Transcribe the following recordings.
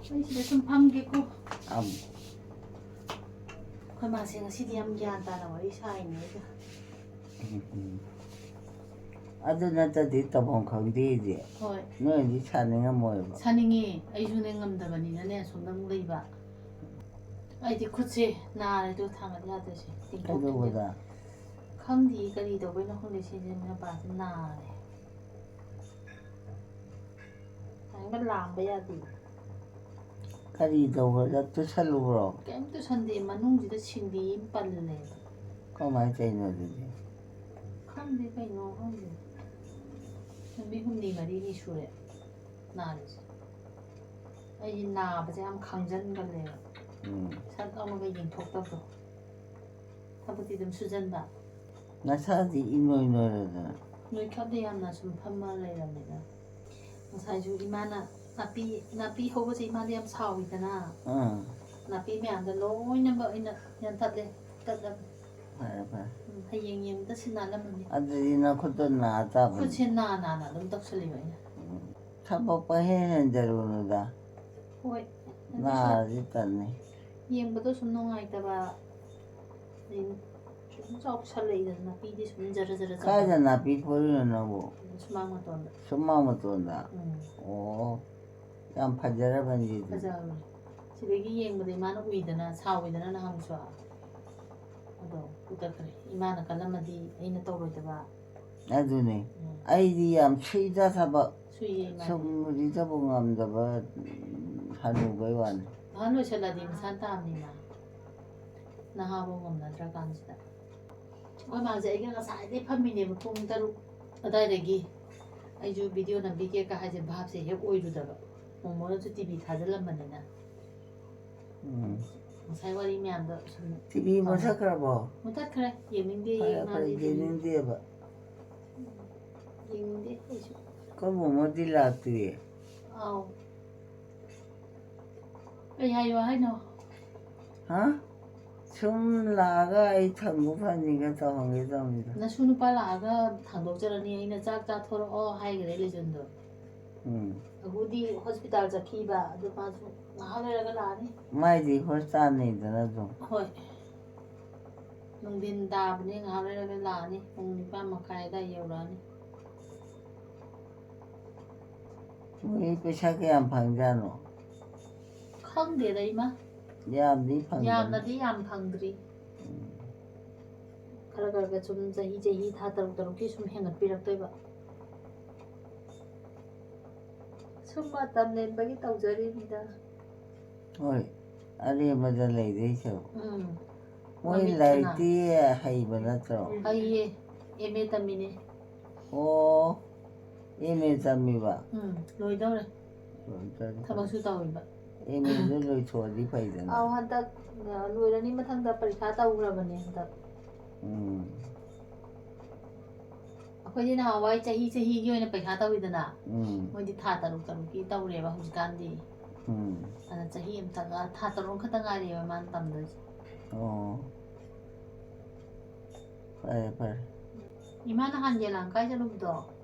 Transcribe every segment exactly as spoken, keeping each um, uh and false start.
ꯑꯩ ꯁꯤꯗ ꯁꯨꯝ ꯐꯝꯒꯦꯀꯣ꯫ ꯑꯝ ꯑꯩꯈꯣꯏ ꯃꯥꯁꯦ ꯉꯁꯤꯗꯤ ꯌꯥꯝ ꯒ꯭ꯌꯥꯟ ꯇꯥꯅ ꯋꯥꯔꯤ ꯁꯥꯏꯅꯦ ꯑꯩꯒ꯫ ꯎꯝ, ꯎꯝ꯫ ꯑꯗꯨ ꯅꯠꯇꯗꯤ ꯇꯧꯐꯝ ꯈꯪꯗꯦ ꯑꯩꯗꯤ꯫ ꯍꯣꯏ꯫ ꯅꯣꯏꯅꯗꯤ ꯁꯥꯅꯤꯡꯉꯝꯃꯣꯏꯕ꯫ ꯁꯥꯅꯤꯡꯉꯦ꯫ ꯑꯩꯁꯨꯅꯦ ꯉꯝꯗꯕꯅꯤꯅꯅꯦ ꯁꯣꯝꯗ ꯑꯃꯨꯛ ꯂꯩꯕ꯫ ꯑꯩꯗꯤ ꯈꯨꯠꯁꯦ ꯅꯥꯔꯦ ꯑꯗꯨ ꯊꯥꯡꯒꯠ ꯌꯥꯗ꯭ꯔꯤꯁꯦ꯫ ꯇꯤꯡꯊꯣꯛ ꯇꯤꯡꯁꯤꯟ꯫ ꯀꯩꯗꯧꯕꯗ? ꯈꯪꯗꯦ ꯀꯔꯤ ꯇꯧꯕꯩꯅꯣ ꯈꯪꯗꯦ ꯁꯤꯁꯦ ꯃꯄꯥꯁꯦ ꯅꯥꯔꯦ꯫ ꯊꯥꯡꯒ ꯂꯥꯝꯕ ꯌꯥꯗꯦ꯫ ꯀꯔꯤ ꯇꯧꯕꯗ ꯇꯨꯁꯜꯂꯨꯕ꯭ꯔꯣ? ꯀꯩꯝ ꯇꯨꯁꯟꯗꯦ, ꯃꯅꯨꯡꯁꯤꯗ ꯁꯤꯡꯂꯤ ꯑꯃ ꯄꯜꯂꯦ꯫ ꯀꯃꯥꯏꯅ ꯇꯧꯔꯤꯅꯣ ꯑꯗꯨꯗꯤ? ꯈꯪꯗꯦ ꯀꯩꯅꯣ ꯈꯪꯗꯦ꯫ ꯅꯨꯃꯤꯠ ꯍꯨꯝꯅꯤ ꯃꯔꯤꯅꯤ ꯁꯨꯔꯦ ꯅꯥꯔꯤꯁꯦ꯫ ꯑꯩ ꯅꯥꯕꯁꯦ ꯌꯥꯝ ꯈꯥꯡꯖꯟꯒꯜꯂꯦꯕ꯫ ꯎꯝ꯫ ꯁꯠ ꯑꯃꯒ ꯌꯦꯡꯊꯣꯛꯇꯕꯗꯣ꯫ ꯊꯕꯛꯇꯤ ꯑꯗꯨꯝ ꯁꯨꯖꯟꯕ꯫ ꯅꯁꯥꯗꯤ ꯏꯅꯣꯏ ꯅꯣꯏꯔꯗꯅ꯫ ꯅꯣꯏꯈꯠꯂꯦ ꯌꯥꯝꯅ ꯁꯨꯝ ꯐꯝꯃ ꯂꯩꯔꯕꯅꯤꯅ꯫ ꯉꯁꯥꯏꯁꯨ ꯏꯃꯥꯅ ꯅꯥꯄꯤ, ꯅꯥꯄꯤ ꯍꯧꯕꯁꯦ ꯏꯃꯥꯗꯤ ꯌꯥꯝ ꯁꯥꯎꯋꯤꯗꯅ꯫ ꯑꯥ꯫ ꯅꯥꯄꯤ ꯃꯌꯥꯝꯗꯣ ꯂꯣꯏꯅꯃꯛ ꯑꯩꯅ ꯌꯥꯟꯊꯠꯂꯦ, ꯀꯛꯂꯒ꯫ ꯐꯔꯦ, ꯐꯔꯦ꯫ ꯎꯝ, ꯍꯌꯦꯡ ꯌꯦꯡꯕꯗ ꯁꯤꯠ ꯅꯥꯜꯂꯝꯃꯅꯤ꯫ ꯑꯗꯨꯗꯤ ꯅꯈꯨꯠꯇꯣ ꯅꯥ ꯇꯥꯕꯅꯤ꯫ ꯈꯨꯠꯁꯦ ꯅꯥ ꯅꯥꯅ ꯑꯗꯨꯝ ꯇꯧꯁꯜꯂꯤꯕ ꯑꯩꯅ꯫ ꯎꯝ꯫ ꯊꯕꯛ ꯄꯪꯍꯦꯟ ꯍꯦꯟꯖꯔꯨꯅꯨꯗ꯫ ꯍꯣꯏ꯫ ꯑꯗꯨꯁꯨ ꯅꯥꯔꯗꯤ ꯇꯟꯅꯤ꯫ ꯌꯦꯡꯕꯗꯣ ꯁꯨꯝ ꯅꯨꯡꯉꯥꯏꯇꯕ꯫ ꯑꯗꯩ ꯁꯨꯝ ꯆꯥꯎꯁꯜꯂꯛꯏꯗꯅ ꯅꯥꯄꯤꯗꯤ ꯁꯨꯝ ꯖꯔ ꯖꯔ ꯆꯥꯎ-, ꯀꯥꯏꯗ ꯅꯥꯄꯤ ꯐꯣꯏꯔꯤꯅꯣ ꯅꯪꯕꯨ? ꯁꯨꯃꯥꯡ ꯃꯇꯣꯟꯗ꯫ ꯁꯨꯃꯥꯡ ꯃꯇꯣꯟꯗ? ꯎꯝ꯫ ꯑꯣ, ꯌꯥꯝ ꯐꯖꯔꯕꯅꯤ ꯑꯗꯨꯗꯤ꯫ ꯐꯖꯕꯅꯦ꯫ ꯁꯤꯗꯒꯤ ꯌꯦꯡꯕꯗ ꯏꯃꯥꯅ ꯎꯏꯗꯅ, ꯁꯥꯎꯏꯗꯅ ꯅꯍꯥꯟꯁꯨ꯫ ꯑꯗꯣ ꯄꯨꯊꯈ꯭ꯔꯦ꯫ ꯏꯃꯥꯅ ꯀꯜꯂꯝꯃꯗꯤ ꯑꯩꯅ ꯇꯧꯔꯣꯏꯗꯕ꯫ ꯑꯗꯨꯅꯦ꯫ ꯎꯝ꯫ ꯑꯩꯗꯤ ꯌꯥꯝ ꯁꯨꯏꯗ ꯊꯕꯛ꯫ ꯁꯨꯏꯌꯦ ꯏꯃꯥ꯫ ꯁꯨꯝ ꯎꯔꯤꯗꯕꯨ ꯉꯝꯗꯕ, ꯎꯝ, ꯍꯅꯨꯕꯩ ꯋꯥꯅꯤ꯫ ꯑꯍꯟ ꯑꯣꯏꯁꯜꯂꯗꯤ ꯃꯁꯥꯅ ꯇꯥꯕꯅꯤꯅ꯫ ꯅꯍꯥꯕꯨ ꯉꯝꯅꯗ꯭ꯔꯀꯥꯟꯁꯤꯗ꯫ ꯑꯩꯈꯣꯏ ꯃꯥꯁꯦ ꯑꯩꯒ ꯉꯁꯥꯏꯗꯩ ꯐꯝꯃꯤꯅꯦꯕ ꯄꯨꯡ ꯇꯔꯨꯛ ꯑꯗꯥꯏꯗꯒꯤ꯫ ꯑꯩꯁꯨ ꯚꯤꯗꯤꯑꯣ ꯅꯝꯕꯤꯒꯦ ꯀ ꯍꯥꯏꯁꯦ ꯚꯥꯞꯁꯦ ꯍꯦꯛ ꯑꯣꯏꯔꯨꯗꯕ꯫ ꯃꯣꯃꯣꯅꯁꯨ ꯇꯤ ꯚꯤ ꯊꯥꯖꯤꯜꯂꯝꯕꯅꯤꯅ꯫ ꯎꯝ꯫ ꯉꯁꯥꯏ ꯋꯥꯔꯤ ꯃꯌꯥꯝꯗꯣ ꯁꯨꯝ ꯇꯤ ꯚꯤ ꯃꯨꯊꯠꯈ꯭ꯔꯕꯣ? ꯃꯨꯊꯠꯈ꯭ꯔꯦ꯫ ꯌꯦꯡꯅꯤꯡꯗꯦ ꯐꯔꯦ, ꯐꯔꯦ, ꯃꯥꯗꯤ ꯇꯤ ꯚꯤ꯫ ꯌꯦꯡꯅꯤꯡꯗꯦꯕ꯫ ꯌꯦꯡꯅꯤꯡꯗꯦ ꯑꯩꯁꯨ꯫ ꯑꯩꯈꯣꯏ ꯃꯣꯃꯣꯗꯤ ꯂꯥꯛꯇ꯭ꯔꯤꯌꯦ꯫ ꯑꯥꯎ꯫ ꯀꯩ ꯍꯥꯏꯌꯣ ꯍꯥꯏꯅꯣ? ꯍꯥ? ꯁꯨꯝ ꯂꯥꯛꯑꯒ ꯑꯩ ꯊꯝꯕ ꯐꯅꯤꯒ ꯇꯧꯍꯟꯒꯦ ꯇꯧꯅꯤꯗ꯫ ꯅꯁꯨ ꯅꯨꯄꯥ ꯂꯥꯛꯑꯒ ꯊꯥꯡꯗꯣꯛꯆꯔꯅꯤ, ꯑꯩꯅ ꯆꯥꯛ ꯆꯥꯊꯣꯔꯛꯑꯣ ꯍꯥꯏꯈ꯭ꯔꯦ ꯂꯤꯖꯟꯗꯣ꯫ ꯎꯝ꯫ ꯑꯍꯨꯗꯤ ꯍꯣꯁꯄꯤꯇꯥꯜ ꯆꯠꯈꯤꯕ, ꯑꯗꯨ ꯃꯥꯁꯨ ꯉꯥꯏꯍꯥꯛ ꯂꯩꯔꯒ ꯂꯥꯛꯑꯅꯤ꯫ ꯃꯥꯏꯗꯤ ꯍꯣꯁꯇꯥꯜꯅꯤꯗꯅ ꯑꯗꯨꯝ꯫ ꯍꯣꯏ, ꯅꯨꯡꯊꯤꯟ ꯇꯥꯕꯅꯦ, ꯉꯥꯏꯍꯥꯛ ꯂꯩꯔꯒ ꯂꯥꯛꯑꯅꯤ꯫ ꯄꯨꯡ ꯅꯤꯄꯥꯟ ꯃꯈꯥꯏ ꯑꯗꯥꯏ ꯌꯧꯔꯛꯑꯅꯤ꯫ ꯃꯣꯏ ꯄꯩꯁꯥ ꯀꯌꯥꯝ ꯐꯪꯖꯥꯠꯅꯣ? ꯈꯪꯗꯦꯗ ꯏꯃꯥ꯫ ꯌꯥꯝꯗꯤ ꯐꯪꯕꯅꯤ꯫ ꯌꯥꯝꯅꯗꯤ ꯌꯥꯝ ꯐꯪꯗ꯭ꯔꯤ꯫ ꯈꯔ ꯈꯔꯒ ꯁꯨꯝ ꯆꯍꯤ ꯆꯍꯤ ꯊꯥ ꯇꯔꯨꯛ ꯇꯔꯨꯛꯀꯤ ꯁꯨꯝ ꯍꯦꯟꯒꯠꯄꯤꯔꯛꯇꯣꯏꯕ꯫ ꯁꯨꯝ ꯃꯇꯝ ꯂꯦꯟꯕꯒꯤ ꯇꯧꯖꯔꯤꯅꯤꯗ꯫ ꯍꯣꯏ, ꯑꯔꯦꯝꯕꯗ ꯂꯩꯗꯣꯏ ꯁꯔꯨꯛ꯫ ꯎꯝ꯫ ꯃꯣꯏ ꯃꯃꯤꯠꯇꯅ꯫ ꯂꯥꯏꯔꯤꯛꯇꯤ ꯍꯩꯕ ꯅꯠꯇ꯭ꯔꯣ? ꯍꯩꯌꯦ, ꯑꯦꯝ ꯑꯦ ꯇꯝꯃꯤꯅꯦ꯫ ꯑꯣ, ꯑꯦꯝ ꯑꯦ ꯇꯝꯃꯤꯕ? ꯎꯝ, ꯂꯣꯏꯗꯧꯔꯦ꯫ ꯂꯣꯏꯗꯧꯔꯦ꯫ ꯊꯕꯛꯁꯨ ꯇꯧꯔꯤꯕ꯫ ꯑꯦꯝ ꯑꯦꯗꯨ ꯂꯣꯏꯊꯣꯛꯑꯗꯤ ꯐꯩꯗꯅ꯫ ꯑꯧ, ꯍꯟꯗꯛ, ꯑ, ꯂꯣꯏꯔꯅꯤ, ꯃꯊꯪꯗ ꯄꯔꯤꯈꯥ ꯇꯧꯈ꯭ꯔꯕꯅꯦ ꯍꯟꯗꯛ꯫ ꯎꯝ꯫ ꯑꯩꯈꯣꯏꯗꯤ ꯅꯍꯥꯟꯋꯥꯏ ꯆꯍꯤ ꯆꯍꯤꯒꯤ ꯑꯣꯏꯅ ꯄꯩꯈꯥ ꯇꯧꯋꯤꯗꯅ, ꯎꯝ꯫ ꯃꯣꯏꯗꯤ ꯊꯥ ꯇꯔꯨꯛ ꯇꯔꯨꯛꯀꯤ ꯇꯧꯔꯦꯕ ꯍꯧꯖꯤꯛꯀꯥꯟꯗꯤ꯫ ꯎꯝ꯫ ꯑꯗ ꯆꯍꯤ ꯑꯃꯇꯒ, ꯊꯥ ꯇꯔꯨꯛ ꯈꯛꯇ ꯉꯥꯏꯔꯦꯕ ꯃꯥꯅ ꯇꯝꯗꯣꯏꯁꯦ꯫ ꯑꯣ꯫ ꯐꯔꯦ, ꯐꯔꯦ꯫ ꯏꯃꯥ ꯅꯍꯥꯟ ꯌꯦꯂꯥꯡ ꯀꯥꯏ ꯆꯠꯂꯨꯕꯗꯣ?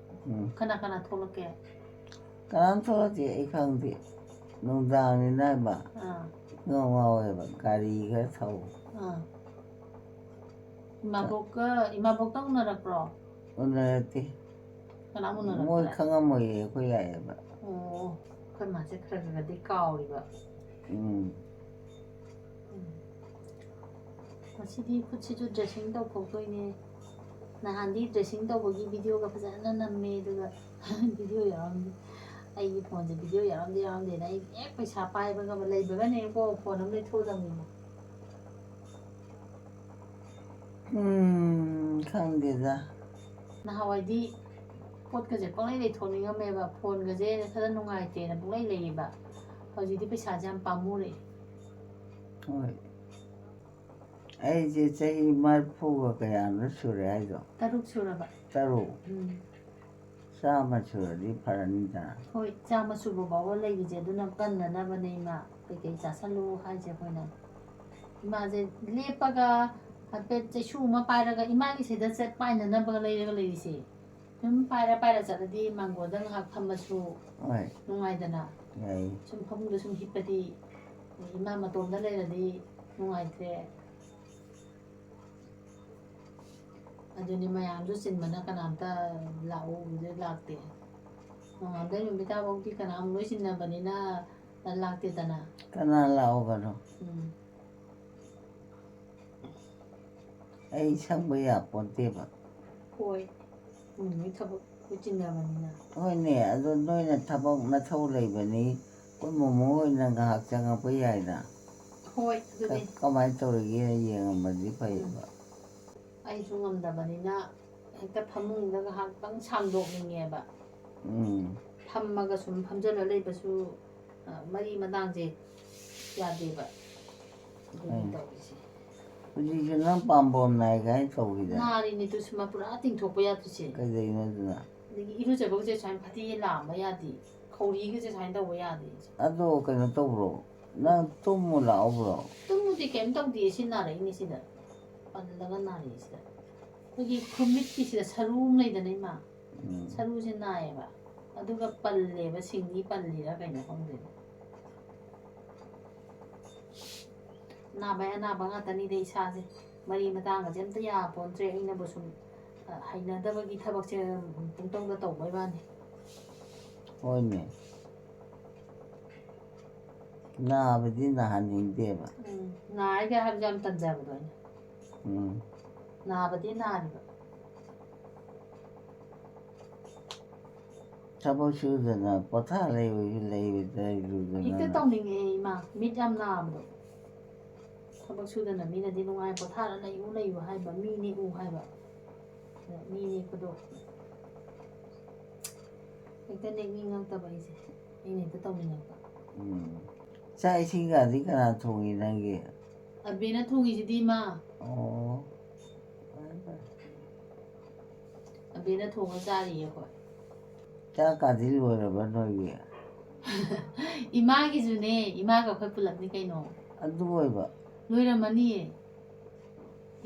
ꯎꯝ꯫ ꯀꯅꯥ ꯀꯅꯥ ꯊꯣꯛꯂꯛꯀꯦ? ꯀꯅꯥꯝ ꯊꯣꯛꯂꯛꯇꯦ, ꯑꯩ ꯈꯪꯗꯦ꯫ ꯅꯨꯡꯗꯥꯡꯅꯤꯅ ꯍꯥꯏꯕ꯫ ꯑꯥ꯫ ꯉꯥꯎ ꯉꯥꯎꯋꯦꯕ, ꯒꯥꯔꯤ ꯈꯔ ꯊꯧ꯫ ꯑꯥ꯫ ꯏꯃꯥꯕꯣꯛꯀ, ꯏꯃꯥꯕꯣꯛꯇ ꯎꯅꯔꯛꯄ꯭ꯔꯣ? ꯎꯅꯔꯛꯇꯦ꯫ ꯀꯅꯥꯝ ꯃꯣꯏ ꯎꯅꯔꯛꯇ꯭ꯔꯦ? ꯈꯪꯉꯝꯃꯣꯏꯌꯦ, ꯑꯩꯈꯣꯏ ꯂꯥꯛꯑꯦꯕ꯫ ꯑꯣ, ꯑꯩꯈꯣꯏ ꯃꯥꯁꯦ ꯈꯔ ꯈꯔꯗꯤ ꯀꯥꯎꯔꯤꯕ꯫ ꯎꯝ꯫ ꯎꯝ꯫ ꯉꯁꯤꯗꯤ ꯈꯨꯠꯁꯤꯁꯨ dressing ꯇꯧꯊꯣꯛꯇꯣꯏꯅꯦ꯫ ꯅꯍꯥꯟꯗꯤ dressing ꯇꯧꯕꯒꯤ videoꯒ ꯐꯖꯅ ꯅꯝꯃꯦ, ꯑꯗꯨꯒ video ꯌꯥꯎꯔꯝꯗꯦ꯫ ꯑꯩꯒꯤ phoneꯁꯦ video ꯌꯥꯎꯔꯝꯗꯦ ꯌꯥꯎꯔꯝꯗꯦꯅ ꯑꯩ ꯍꯦꯛ ꯄꯩꯁꯥ ꯄꯥꯏꯕꯒ ꯂꯩꯕꯒꯅꯦꯀꯣ phone ꯑꯃ ꯂꯩꯊꯣꯛꯑꯗꯕꯅꯤꯅ꯫ ꯎꯝ, ꯈꯪꯗꯦꯗ꯫ ꯅꯍꯥꯟꯋꯥꯏꯗꯤ ꯄꯣꯠꯀꯁꯦ ꯄꯪꯂꯩ ꯂꯩꯊꯣꯛꯅꯤꯡꯉꯝꯃꯦꯕ, phoneꯒꯁꯦ ꯈꯔ ꯅꯨꯡꯉꯥꯏꯇꯦꯅ ꯄꯪꯂꯩ ꯂꯩꯌꯦꯕ꯫ ꯍꯧꯖꯤꯛꯇꯤ ꯄꯩꯁꯥꯁꯦ ꯌꯥꯝ ꯄꯥꯝꯃꯨꯔꯛꯑꯦ꯫ ꯍꯣꯏ꯫ ꯑꯩꯁꯦ ꯆꯍꯤ ꯃꯔꯤꯐꯨꯒ ꯀꯌꯥꯅꯣ ꯁꯨꯔꯦ ꯍꯥꯏꯗꯣ? ꯇꯔꯨꯛ ꯁꯨꯔꯕ꯫ ꯇꯔꯨꯛ? ꯎꯝ꯫ ꯆꯥꯝꯃ ꯁꯨꯔꯗꯤ ꯐꯔꯅꯤꯗ꯫ ꯍꯣꯏ, ꯆꯥꯝꯃ ꯁꯨꯕ ꯐꯥꯎꯕ ꯂꯩꯔꯤꯁꯦ ꯑꯗꯨꯅ ꯀꯟꯅꯅꯕꯅꯦ ꯏꯃꯥ꯫ ꯀꯩꯀꯩ ꯆꯥꯁꯜꯂꯨ ꯍꯥꯏꯁꯦ ꯑꯩꯈꯣꯏꯅ꯫ ꯏꯃꯥꯁꯦ ꯂꯦꯞꯄꯒ ꯍꯥꯏꯐꯦꯠ ꯆꯩꯁꯨ ꯑꯃ ꯄꯥꯏꯔꯒ ꯏꯃꯥꯒꯤ ꯁꯤꯗ ꯆꯠ ꯄꯥꯏꯅꯅꯕꯒ ꯂꯩꯔꯒ ꯂꯩꯔꯤꯁꯦ꯫ ꯁꯨꯝ ꯄꯥꯏꯔ ꯄꯥꯏꯔ ꯆꯠꯂꯗꯤ ꯃꯥꯡꯒꯣꯟꯗ ꯉꯥꯏꯍꯥꯛ ꯐꯝꯃꯁꯨ ꯍꯣꯏ ꯅꯨꯡꯉꯥꯏꯗꯅ꯫ ꯌꯥꯏ ꯁꯨꯝ ꯐꯃꯨꯡꯗ ꯁꯨꯝ ꯍꯤꯞꯄꯗꯤ ꯏꯃꯥ ꯃꯇꯣꯝꯗ ꯂꯩꯔꯗꯤ ꯅꯨꯡꯉꯥꯏꯇ꯭ꯔꯦ꯫ ꯑꯗꯨꯅꯤ ꯃꯌꯥꯝꯁꯨ ꯆꯤꯟꯕꯅ ꯀꯅꯥꯝꯇ ꯂꯥꯛꯎꯕꯗꯨ ꯂꯥꯛꯇꯦ꯫ ꯅꯣꯡꯉꯥꯟꯕꯗꯩ ꯅꯨꯃꯤꯠ ꯇꯥꯐꯥꯎꯗꯤ ꯀꯅꯥꯝ ꯂꯣꯏ ꯆꯤꯟꯅꯕꯅꯤꯅ ꯂꯥꯛꯇꯦꯗꯅ꯫ ꯀꯅꯥ ꯂꯥꯛꯑꯣꯒꯅꯣ? ꯎꯝ꯫ ꯑꯩ ꯁꯪꯕ ꯌꯥꯄꯣꯟꯇꯦꯕ꯫ ꯍꯣꯏ꯫ ꯎꯝ, ꯅꯣꯏ ꯊꯕꯛ ꯂꯣꯏ ꯆꯤꯟꯅꯕꯅꯤꯅ꯫ ꯍꯣꯏꯅꯦ, ꯑꯗꯣ ꯅꯣꯏꯅ ꯊꯕꯛ ꯅꯊꯧ ꯂꯩꯕꯅꯤ, ꯑꯩꯈꯣꯏ ꯃꯣꯃꯣ ꯍꯣꯏꯅ ꯉꯥꯏꯍꯥꯛ ꯆꯪꯉꯛꯄ ꯌꯥꯏꯅ꯫ ꯍꯣꯏ, ꯑꯗꯨꯅꯦ꯫ ꯀ- ꯀꯃꯥꯏꯅ ꯇꯧꯔꯤꯒꯦꯅ ꯌꯦꯡꯉꯝꯕꯗꯤ ꯐꯩꯌꯦꯕ꯫ ꯑꯩꯁꯨ ꯉꯝꯗꯕꯅꯤꯅ ꯍꯦꯛꯇ ꯐꯃꯨꯡꯗ ꯉꯥꯏꯍꯥꯛꯇꯪ ꯁꯥꯡꯗꯣꯛꯅꯤꯡꯉꯦꯕ꯫ ꯎꯝ ꯐꯝꯃꯒ ꯁꯨꯝ ꯐꯝꯖꯜꯂ ꯂꯩꯕꯁꯨ, ꯑ, ꯃꯔꯤ ꯃꯇꯥꯡꯁꯦ ꯌꯥꯗꯦꯕ꯫ ꯑꯗꯨꯅꯤ ꯎꯝ꯫ ꯇꯧꯔꯤꯁꯦ꯫ ꯍꯧꯖꯤꯛꯁꯨ ꯅꯪ ꯄꯥꯝꯕꯣꯝ ꯅꯥꯏ ꯀꯥꯏꯅ ꯇꯧꯈꯤꯗꯥꯏ? ꯅꯥꯔꯤꯅꯤ ꯇꯨ ꯁꯨꯃ ꯄꯨꯔꯥ ꯇꯤꯡꯊꯣꯛꯄ ꯌꯥꯗ꯭ꯔꯤꯁꯦ꯫ ꯀꯩꯗꯧꯔꯤꯅꯣ ꯑꯗꯨꯅ? ꯑꯗꯒꯤ ꯏꯔꯨꯖꯕꯒꯁꯦ ꯁꯨꯃꯥꯏꯅ ꯐꯗꯤ ꯂꯥꯝꯕ ꯌꯥꯗꯦ, ꯈꯧꯔꯤꯒꯁꯦ ꯁꯨꯃꯥꯏꯅ ꯇꯧꯕ ꯌꯥꯗꯦ꯫ ꯑꯗꯣ ꯀꯩꯅꯣ ꯇꯧꯕ꯭ꯔꯣ? ꯅꯪ ꯇꯨꯝꯃꯨ ꯂꯥꯛꯑꯣꯕ꯭ꯔꯣ? ꯇꯨꯝꯃꯨꯗꯤ ꯀꯩꯝ ꯇꯧꯗꯦ, ꯁꯤ ꯅꯥꯔꯛꯏꯅꯦ ꯁꯤꯗ꯫ ꯄꯜꯂꯒ ꯅꯥꯔꯛꯏꯁꯤꯗ꯫ ꯑꯩꯈꯣꯏꯒꯤ ꯈꯨꯔꯃꯤꯠꯀꯤꯁꯤꯗ ꯁꯔꯨ ꯑꯃ ꯂꯩꯗꯅ ꯏꯃꯥ? ꯎꯝ꯫ ꯁꯔꯨꯁꯦ ꯅꯥꯏꯌꯦꯕ꯫ ꯑꯗꯨꯒ ꯄꯜꯂꯦꯕ, ꯁꯤꯡꯂꯤ ꯄꯜꯂꯤꯔ ꯀꯩꯅꯣ ꯈꯪꯗꯦꯕ꯫ ꯅꯥꯕꯩ ꯑꯅꯥꯕ ꯉꯥꯛꯇꯅꯤꯗ ꯏꯁꯥꯁꯦ꯫ ꯃꯔꯤ ꯃꯇꯥꯡꯒꯁꯦ ꯑꯝꯇ ꯌꯥꯄꯣꯟꯇ꯭ꯔꯦ꯫ ꯑꯩꯅꯕꯨ ꯁꯨꯝ, ꯑ, ꯍꯩꯅꯗꯕꯒꯤ ꯊꯕꯛꯁꯦ ꯄꯨꯡꯇꯧꯗ ꯇꯧꯕꯩ ꯋꯥꯅꯤ꯫ ꯍꯣꯏꯅꯦ꯫ ꯅꯥꯕꯗꯤ ꯅꯥꯍꯟꯅꯤꯡꯗꯦꯕ꯫ ꯎꯝ, ꯅꯥꯏꯒ ꯍꯥꯏꯕꯁꯦ ꯌꯥꯝ ꯇꯟꯖꯕꯗꯣ ꯑꯩꯅ꯫ ꯎꯝ꯫ ꯅꯥꯕꯗꯤ ꯅꯥꯔꯤꯕ꯫ ꯊꯕꯛ ꯁꯨꯗꯅ ꯄꯣꯊꯥ ꯂꯩꯕꯁꯨ ꯂꯩꯕꯗ ꯍꯦꯛꯇ ꯂꯩꯔꯨꯗꯅ꯫ ꯇꯧꯅꯤꯡꯉꯛꯑꯦ ꯏꯃꯥ, ꯃꯤꯠ ꯌꯥꯝ ꯅꯥꯕꯗꯣ꯫ ꯊꯕꯛ ꯁꯨꯗꯅ ꯃꯤꯅꯗꯤ ꯅꯨꯡꯉꯥꯏ ꯄꯣꯊꯥꯔ ꯂꯩꯌꯨ ꯂꯩꯌꯨ ꯍꯥꯏꯕ, ꯃꯤ ꯅꯦꯛꯎ ꯍꯥꯏꯕ꯫ ꯑꯗ ꯃꯤ ꯅꯦꯛꯄꯗꯣ ꯍꯦꯛꯇ ꯅꯦꯛꯅꯤꯡꯉꯛꯇꯕ ꯑꯩꯁꯦ꯫ ꯑꯩꯅ ꯍꯦꯛꯇ ꯇꯧꯅꯤꯡꯉꯛꯄ꯫ ꯎꯝ꯫ ꯆꯥꯛ ꯏꯁꯤꯡꯒꯗꯤ ꯀꯅꯥ ꯊꯣꯡꯉꯤ ꯅꯪꯒꯤ? ꯑꯕꯦꯅ ꯊꯣꯡꯉꯤꯁꯤꯗꯤ ꯏꯃꯥ꯫ ꯑꯣ꯫ ꯐꯔꯦ ꯐꯔꯦ꯫ ꯑꯕꯦꯅ ꯊꯣꯡꯉ ꯆꯥꯔꯤꯌꯦ ꯑꯩꯈꯣꯏ꯫ ꯆꯥꯛꯀꯥꯗꯤ ꯂꯣꯏꯔꯕ ꯅꯣꯏꯒꯤ? ꯏꯃꯥꯒꯤꯁꯨꯅꯦ, ꯏꯃꯥꯒ ꯑꯩꯈꯣꯏ ꯄꯨꯂꯞꯅꯤ ꯀꯩꯅꯣ꯫ ꯑꯗꯨ ꯑꯣꯏꯕ꯫ ꯂꯣꯏꯔꯝꯃꯅꯤꯌꯦ꯫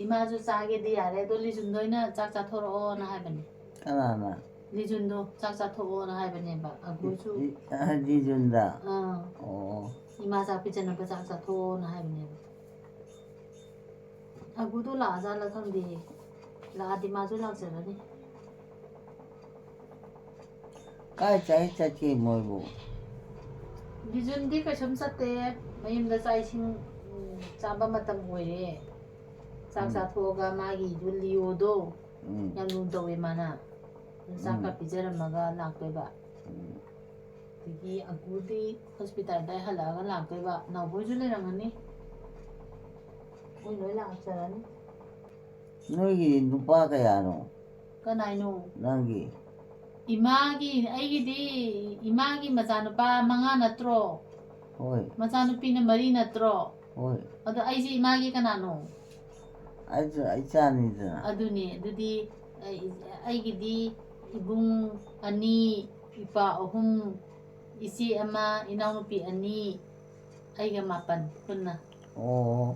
ꯏꯃꯥꯁꯨ ꯆꯥꯒꯦꯗꯤ ꯌꯥꯔꯦ, ꯑꯗꯣ ꯂꯤꯖꯨꯝꯗ ꯑꯣꯏꯅ ꯆꯥꯛ ꯆꯥꯊꯣꯔꯛꯑꯣꯅ ꯍꯥꯏꯕꯅꯦ꯫ ꯀꯅꯥꯅ? ꯂꯤꯖꯨꯟꯗꯣ ꯆꯥꯛ ꯆꯥꯊꯣꯛꯑꯣꯅ ꯍꯥꯏꯕꯅꯦꯕ꯫ ꯑꯒꯨꯁꯨ ꯂꯤ-, ꯑ, ꯂꯤꯖꯨꯟꯗ? ꯑꯥ, ꯑꯣ, ꯏꯃꯥ ꯆꯥꯛ ꯄꯤꯖꯅꯕ ꯆꯥꯛ ꯆꯥꯊꯣꯛꯑꯣꯅ ꯍꯥꯏꯕꯅꯦꯕ꯫ ꯑꯒꯨꯗꯣ ꯂꯥꯛꯑꯖꯥꯠꯂ ꯈꯪꯗꯦ꯫ ꯂꯥꯛꯑꯗꯤ ꯃꯥꯁꯨ ꯂꯥꯛꯆꯔꯅꯤ꯫ ꯀꯥꯏ ꯆꯥꯏ ꯆꯠꯀꯦ ꯃꯣꯏꯕꯨ? ꯂꯤꯖꯨꯟꯗꯤ ꯀꯩꯁꯨꯝ ꯆꯠꯇꯦ꯫ ꯃꯌꯨꯝꯗ ꯆꯥꯛ ꯏꯁꯤꯡ, ꯎꯝ, ꯆꯥꯕ ꯃꯇꯝ ꯑꯣꯏꯔꯦ꯫ ꯆꯥꯛ ꯎꯝ꯫ ꯆꯥꯊꯣꯛꯑꯒ ꯃꯥꯒꯤ ꯏꯗꯨ ꯂꯤꯑꯣꯗꯣ ꯎꯝ, ꯌꯥꯝ ꯂꯨꯅ ꯇꯧꯋꯦ ꯃꯥꯅ꯫ ꯑꯗꯨ ꯆꯥꯛꯀ ꯎꯝ꯫ ꯄꯤꯖꯔꯝꯃꯒ ꯂꯥꯛꯇꯣꯏꯕ꯫ ꯎꯝ꯫ ꯑꯗꯒꯤ ꯑꯒꯨꯗꯤ ꯍꯣꯁꯄꯤꯇꯥꯜꯗ ꯍꯜꯂꯛꯑꯒ ꯂꯥꯛꯇꯣꯏꯕ꯫ ꯅꯥꯎꯕꯣꯏꯁꯨ ꯂꯩꯔꯝꯒꯅꯤ꯫ ꯃꯣꯏ ꯂꯣꯏ ꯂꯥꯛꯆꯔꯅꯤ꯫ ꯅꯣꯏꯒꯤ ꯅꯨꯄꯥ ꯀꯌꯥꯅꯣ? ꯀꯅꯥꯏꯅꯣ? ꯅꯪꯒꯤ? ꯏꯃꯥꯒꯤ, ꯑꯩꯒꯤꯗꯤ ꯏꯃꯥꯒꯤ ꯃꯆꯥꯅꯨꯄꯥ ꯃꯉꯥ ꯅꯠꯇ꯭ꯔꯣ? ꯍꯣꯏ, ꯃꯆꯥꯅꯨꯄꯤꯅ ꯃꯔꯤ ꯅꯠꯇ꯭ꯔꯣ? ꯍꯣꯏ꯫ ꯑꯗꯣ ꯑꯩꯁꯦ ꯏꯃꯥꯒꯤ ꯀꯅꯥꯅꯣ? ꯑꯩꯁꯨ ꯏꯆꯥꯅꯤꯗꯅ꯫ ꯑꯗꯨꯅꯦ, ꯑꯗꯨꯗꯤ ꯑꯩ, ꯑꯩꯒꯤꯗꯤ ꯏꯕꯨꯡ ꯑꯅꯤ, ꯏꯄꯥ ꯑꯍꯨꯝ, ꯏꯆꯦ ꯑꯃ, ꯏꯅꯥꯎꯅꯨꯄꯤ ꯑꯅꯤ, ꯑꯩꯒ ꯃꯥꯄꯟ ꯄꯨꯟꯅ꯫ ꯑꯣ,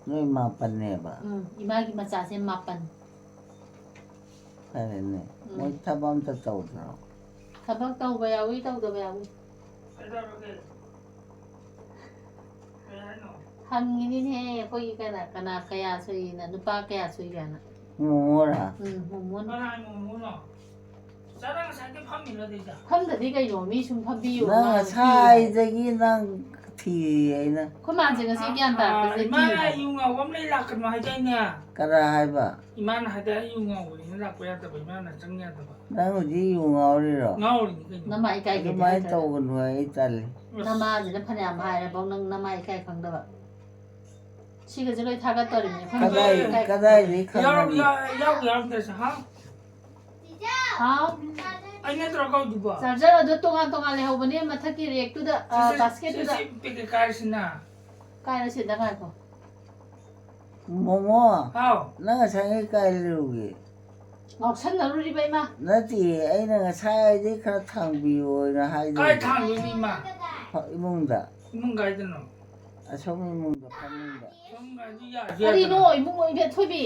ꯅꯣꯏ ꯃꯥꯄꯟꯅꯦꯕ? ꯎꯝ, ꯏꯃꯥꯒꯤ ꯃꯆꯥꯁꯦ ꯃꯥꯄꯟ꯫ ꯐꯔꯦꯅꯦ꯫ ꯎꯝ꯫ ꯃꯣꯏ ꯊꯕꯛ ꯑꯝꯇ ꯇꯧꯗ꯭ꯔꯣ? ꯊꯕꯛ ꯇꯧꯕ ꯌꯥꯎꯏ, ꯇꯧꯗꯕ ꯌꯥꯎꯏ꯫ ꯍꯪꯉꯤꯅꯤꯅꯦ ꯑꯩꯈꯣꯏꯒꯤ ꯀꯅꯥ, ꯀꯅꯥ ꯀꯌꯥ ꯁꯨꯏꯅ, ꯅꯨꯄꯥ ꯀꯌꯥ ꯁꯨꯏꯒꯅ꯫ ꯃꯣꯃꯣꯔꯥ? ꯎꯝ, ꯃꯣꯃꯣꯟ꯫ ꯀꯅꯥꯏ ꯃꯣꯃꯣꯅꯣ? ꯆꯔꯥ ꯉꯁꯥꯏꯗꯩ ꯐꯝꯃꯤꯔꯣ ꯑꯗꯩꯗ? ꯐꯝꯗꯗꯤ ꯀꯩꯅꯣ, ꯃꯤ ꯁꯨꯝ ꯐꯝꯕꯤꯌꯣ, ꯅꯪ ꯃꯥ ꯉꯁꯥꯏꯗꯒꯤ ꯅꯪ ꯊꯤꯔꯤ ꯑꯩꯅ꯫ ꯑꯩꯈꯣꯏ ꯃꯥꯁꯦ ꯉꯁꯤ ꯒ꯭ꯌꯥꯟ ꯇꯥꯔꯛꯄꯁꯦ ꯏꯃꯥꯅ ꯀꯤꯔꯦ꯫ ꯌꯨ ꯉꯥꯎꯕ ꯑꯃ ꯂꯩ ꯂꯥꯛꯀꯅꯨ ꯍꯥꯏꯗꯥꯏꯅꯦ? ꯀꯅꯥ ꯍꯥꯏꯕ? ꯏꯃꯥꯅ ꯍꯥꯏꯗꯥꯏ ꯌꯨ ꯉꯥꯎꯕꯅꯤꯅ ꯂꯥꯛꯄ ꯌꯥꯗꯕ, ꯏꯃꯥꯅ ꯆꯪ ꯌꯥꯗꯕ꯫ ꯅꯪ ꯍꯧꯖꯤꯛ ꯌꯨ ꯉꯥꯎꯔꯤꯔꯣ? ꯉꯥꯎꯔꯤꯅꯤ ꯀꯩꯅꯣ꯫ ꯅꯃꯥ ꯏꯀꯥꯏꯒꯦꯗꯤ ꯑꯗꯨꯃꯥꯏꯅ ꯍꯥꯏꯗ꯭ꯔꯒ꯫ ꯇꯧꯒꯅꯨ, ꯑꯩ ꯇꯜꯂꯤ꯫ ꯅꯃꯥꯁꯤꯅ ꯐꯅꯌꯥꯝ ꯍꯥꯏꯔꯕꯧ ꯅꯪ ꯅꯃꯥ ꯏꯀꯥꯏ ꯈꯪꯗꯕ꯫ ꯁꯤꯒꯁꯦ ꯂꯣꯏ ꯊꯥꯒꯠꯇꯧꯔꯤꯕꯅꯤ꯫ ꯀꯗꯥꯏ, ꯀꯗꯥꯏꯗꯒꯤ ꯌꯥꯎꯔꯝ-, ꯈꯪꯉꯝꯃꯤ? ꯌꯥꯎ-, ꯌꯥꯎ-, ꯌꯥꯎꯔꯝꯗ꯭ꯔꯁꯨ, ꯍꯥ? ꯍꯥꯎ꯫ ꯑꯩ ꯅꯠꯇ꯭ꯔꯣ ꯀꯧꯗꯨꯕꯣ? ꯆꯥꯔꯖꯔ ꯑꯗꯨ ꯇꯣꯉꯥꯟ ꯇꯣꯉꯥꯟ ꯂꯩꯍꯧꯕꯅꯦ ꯃꯊꯛꯀꯤ ꯔꯦꯛꯇꯨꯗ, ꯑ, ꯁꯤ, ꯁꯤ, ꯕꯥꯁꯀꯦꯠꯇꯨꯗ꯫ ꯁꯤ ꯄꯦꯀꯦꯠ ꯀꯥꯏꯔꯁꯤꯅ꯫ ꯀꯥꯏꯔꯁꯤꯗ ꯉꯥꯏꯈꯣ꯫ ꯃꯣꯃꯣ, ꯍꯥꯎ꯫ ꯅꯪ ꯉꯁꯥꯏꯉꯩ ꯀꯥꯏ ꯂꯩꯔꯨꯒꯦ? ꯉꯥꯎꯁꯟꯅꯔꯨꯔꯤꯕ ꯏꯃꯥ꯫ ꯅꯠꯇꯦ, ꯑꯩꯅ ꯉꯁꯥꯏꯗꯩ ꯈꯔ ꯊꯥꯡꯕꯤꯌꯣꯅ ꯍꯥꯏꯗꯣ꯫ ꯀꯥꯏ ꯊꯥꯡꯗꯣꯏꯅꯣ ꯏꯃꯥ? ꯍ, ꯏꯃꯨꯡꯗ꯫ ꯏꯃꯨꯡ ꯀꯥꯏꯗꯅꯣ? ꯑꯁꯣꯝ ꯏꯃꯨꯡꯗ ꯐꯃꯨꯡꯗ꯫ ꯀꯔꯤꯅꯣ ꯏꯃꯨꯡ ꯏꯕꯦꯟ ꯊꯣꯏꯕꯤ?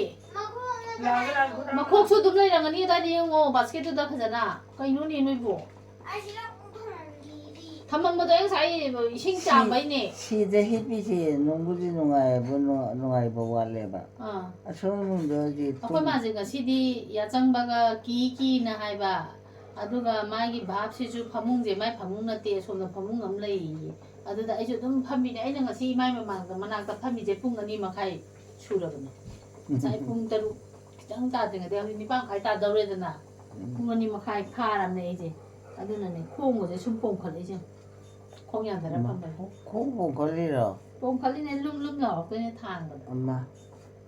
ꯂꯥꯛꯑꯒꯦ, ꯂꯥꯛꯑꯒꯦ, ꯈꯨꯗꯥꯡ ꯃꯈꯣꯛꯁꯨ ꯑꯗꯨꯝ ꯂꯩꯔꯝꯒꯅꯤ ꯑꯗꯥꯏꯗ ꯌꯦꯡꯉꯣ, ꯕꯥꯁꯀꯦꯠꯇꯨꯗ ꯐꯖꯅ꯫ ꯀꯩꯅꯣꯅꯦ ꯅꯣꯏꯕꯨ? ꯑꯁꯤꯗ ꯊꯝꯃꯝꯈꯤꯗꯤ꯫ ꯊꯝꯃꯝꯕꯗꯣ ꯑꯩ ꯉꯁꯥꯏ ꯏꯁꯤꯡ ꯆꯥꯝꯕꯩꯅꯦ꯫ ꯁꯤꯗ ꯍꯤꯞꯄꯤꯁꯦ ꯅꯨꯡꯕꯨꯗꯤ ꯅꯨꯡꯉꯥꯏꯕ, ꯅꯨꯡ- ꯅꯨꯡꯉꯥꯏꯕ ꯋꯥꯠꯂꯦꯕ꯫ ꯑꯥ꯫ ꯑꯁꯣꯝ ꯏꯃꯨꯡꯗ ꯍꯧꯖꯤꯛ ꯑꯩꯈꯣꯏ ꯃꯥꯁꯦ ꯉꯁꯤꯗꯤ ꯌꯥꯆꯪꯕꯒ ꯀꯤ ꯀꯤꯅ ꯍꯥꯏꯕ, ꯑꯗꯨꯒ ꯃꯥꯒꯤ ꯚꯥꯞꯁꯤꯁꯨ ꯐꯃꯨꯡꯁꯦ ꯃꯥꯏ ꯐꯃꯨꯡ ꯅꯠꯇꯦ, ꯑꯁꯣꯝꯗ ꯐꯃꯨꯡ ꯑꯃ ꯂꯩꯌꯦ꯫ ꯑꯗꯨꯗ ꯑꯩꯁꯨ ꯑꯗꯨꯝ ꯐꯝꯃꯤꯅꯦ꯫ ꯑꯩꯅ ꯉꯁꯤ ꯏꯃꯥꯏ ꯃꯃꯥꯡꯗ ꯃꯅꯥꯛꯇ ꯐꯝꯃꯤꯁꯦ ꯄꯨꯡ ꯑꯅꯤ ꯃꯈꯥꯏ ꯁꯨꯔꯕꯅꯦ꯫ ꯉꯁꯥꯏ ꯄꯨꯡ ꯇꯔꯨꯛ ꯈꯤꯇꯪ ꯇꯥꯗ꯭ꯔꯤꯉꯩꯗ ꯍꯧꯖꯤꯛ ꯅꯤꯄꯥꯟ ꯃꯈꯥꯏ ꯇꯥꯗꯧꯔꯦꯗꯅ꯫ ꯄꯨꯡ ꯑꯅꯤ ꯃꯈꯥꯏ ꯐꯥꯔꯕꯅꯦ ꯑꯩꯁꯦ꯫ ꯑꯗꯨꯅꯅꯦ ꯈꯣꯡꯒꯁꯦ ꯁꯨꯝ ꯄꯣꯝꯈꯠꯂꯛꯏꯁꯦ꯫ ꯈꯣꯡ ꯌꯥꯟꯊꯔ ꯐꯝꯕꯅꯦ꯫ ꯈꯣꯡ ꯄꯣꯡꯈꯠꯂꯤꯔꯣ? ꯄꯣꯝꯈꯠꯂꯤꯅꯦ, ꯂꯨꯝ ꯂꯨꯝ ꯂꯥꯎꯔꯛꯇꯣꯏꯅꯦ ꯊꯥꯡꯕꯗ꯫ ꯑꯃ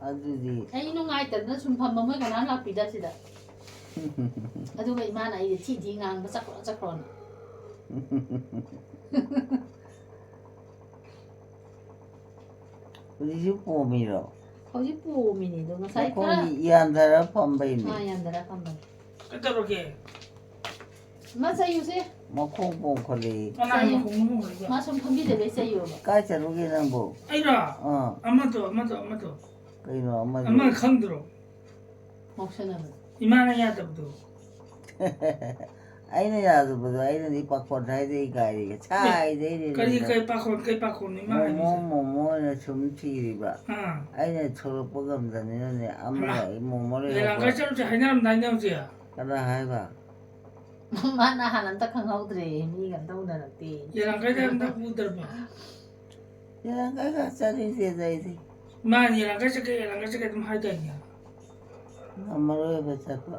ꯑꯗꯨꯗꯤ ꯑꯩ ꯅꯨꯡꯉꯥꯏꯇꯗꯅ ꯁꯨꯝ ꯐꯝꯕ, ꯃꯣꯏ ꯀꯅꯥꯝ ꯂꯥꯛꯄꯤꯗꯕꯁꯤꯗ꯫ ꯑꯗꯨꯒ ꯏꯃꯥꯅ ꯑꯩꯁꯦ ꯊꯤ ꯊꯤ ꯉꯥꯡꯕ, "ꯆꯠꯈ꯭ꯔꯣ, ꯆꯠꯈ꯭ꯔꯣꯅ"꯫ ꯍꯧꯖꯤꯛꯁꯨ ꯄꯣꯝꯃꯤꯔꯣ? ꯍꯧꯖꯤꯛ ꯄꯣꯝꯃꯤꯅꯦ ꯑꯗꯣ, ꯉꯁꯥꯏ ꯈꯔ ꯃꯈꯣꯡꯗꯤ ꯌꯥꯟꯊꯔ ꯐꯝꯕꯩꯅꯦ꯫ ꯑꯥ, ꯌꯥꯟꯊꯔ ꯐꯝꯕꯅꯦ꯫ ꯀꯩꯗꯧꯔꯒꯦ? ꯃꯥ ꯆꯩꯌꯨꯁꯦ꯫ ꯃꯈꯣꯡ ꯄꯣꯝꯈꯠꯂꯛꯏ꯫ ꯀꯅꯥ ꯃꯈꯣꯡ ꯃꯈꯣꯡ ꯍꯥꯏꯕ? ꯃꯥ ꯁꯨꯝ ꯐꯝꯕꯤꯗꯕꯩ ꯆꯩꯌꯣꯕ꯫ ꯀꯥꯏ ꯆꯠꯂꯨꯒꯦ ꯅꯪꯕꯨ? ꯑꯩꯔꯣ? ꯑꯥ, ꯑꯃꯗꯣ, ꯑꯃꯗꯣ, ꯑꯃꯗꯣ꯫ ꯀꯩꯅꯣ ꯑꯃꯗꯣ? ꯑꯃ ꯈꯪꯗ꯭ꯔꯣ? ꯉꯥꯎꯁꯟꯅꯕꯗꯣ꯫ ꯏꯃꯥꯅ ꯌꯥꯗꯕꯗꯣ꯫ ꯑꯩꯅ ꯌꯥꯗꯕꯗꯣ, ꯑꯩꯅꯗꯤ ꯄꯥꯈꯣꯟ ꯍꯥꯏꯗꯣꯏ ꯀꯥꯏꯔꯤꯒꯦ꯫ ꯁꯥꯏꯗꯩꯅꯦ ꯀꯔꯤ, ꯅꯪꯅ꯫ ꯀꯩ ꯄꯥꯈꯣꯟ, ꯀꯩ ꯄꯥꯈꯣꯟꯅꯣ ꯏꯃꯥ ꯃꯣꯃꯣ, ꯍꯥꯏꯕꯤꯁꯦ? ꯃꯣꯃꯣ ꯑꯣꯏꯅ ꯁꯨꯝ ꯊꯤꯔꯤꯕ꯫ ꯑꯥ꯫ ꯑꯩꯅ ꯊꯣꯛꯂꯛꯄ ꯉꯝꯗꯅꯤꯅꯅꯦ, ꯑꯃ ꯍꯩꯃꯥ꯫ ꯑꯩ ꯃꯣꯃꯣ ꯌꯥꯔꯥꯡ ꯂꯩꯔꯛꯄ꯫ ꯀꯥꯏ ꯆꯠꯂꯨꯁꯦ ꯍꯥꯏꯅꯔꯝꯗꯥꯏꯅꯦ ꯍꯧꯖꯤꯛ꯫ ꯀꯅꯥ ꯍꯥꯏꯕ? ꯃꯥ ꯅꯍꯥꯟ ꯑꯝꯇ ꯈꯪꯍꯧꯗ꯭ꯔꯦ, ꯃꯤꯒ ꯑꯝꯇ ꯎꯅꯔꯛꯇꯦ꯫ ꯌꯥꯔꯥꯡ ꯀꯥꯏꯗ ꯑꯝꯇ ꯎꯗ꯭ꯔꯕ? ꯌꯥꯔꯥꯡ ꯀꯥꯏꯒ ꯆꯠꯅꯤꯡꯗꯦꯗ ꯑꯩꯗꯤ꯫ ꯃꯥ ꯌꯥꯔꯥꯡ ꯀꯥꯏ ꯆꯠꯀꯦ, ꯌꯥꯔꯥꯡ ꯀꯥꯏ ꯆꯠꯀꯦ ꯑꯗꯨꯝ ꯍꯥꯏꯗꯥꯏꯅꯦ꯫ ꯉꯝꯃꯔꯣꯏꯕ ꯆꯠꯄ꯫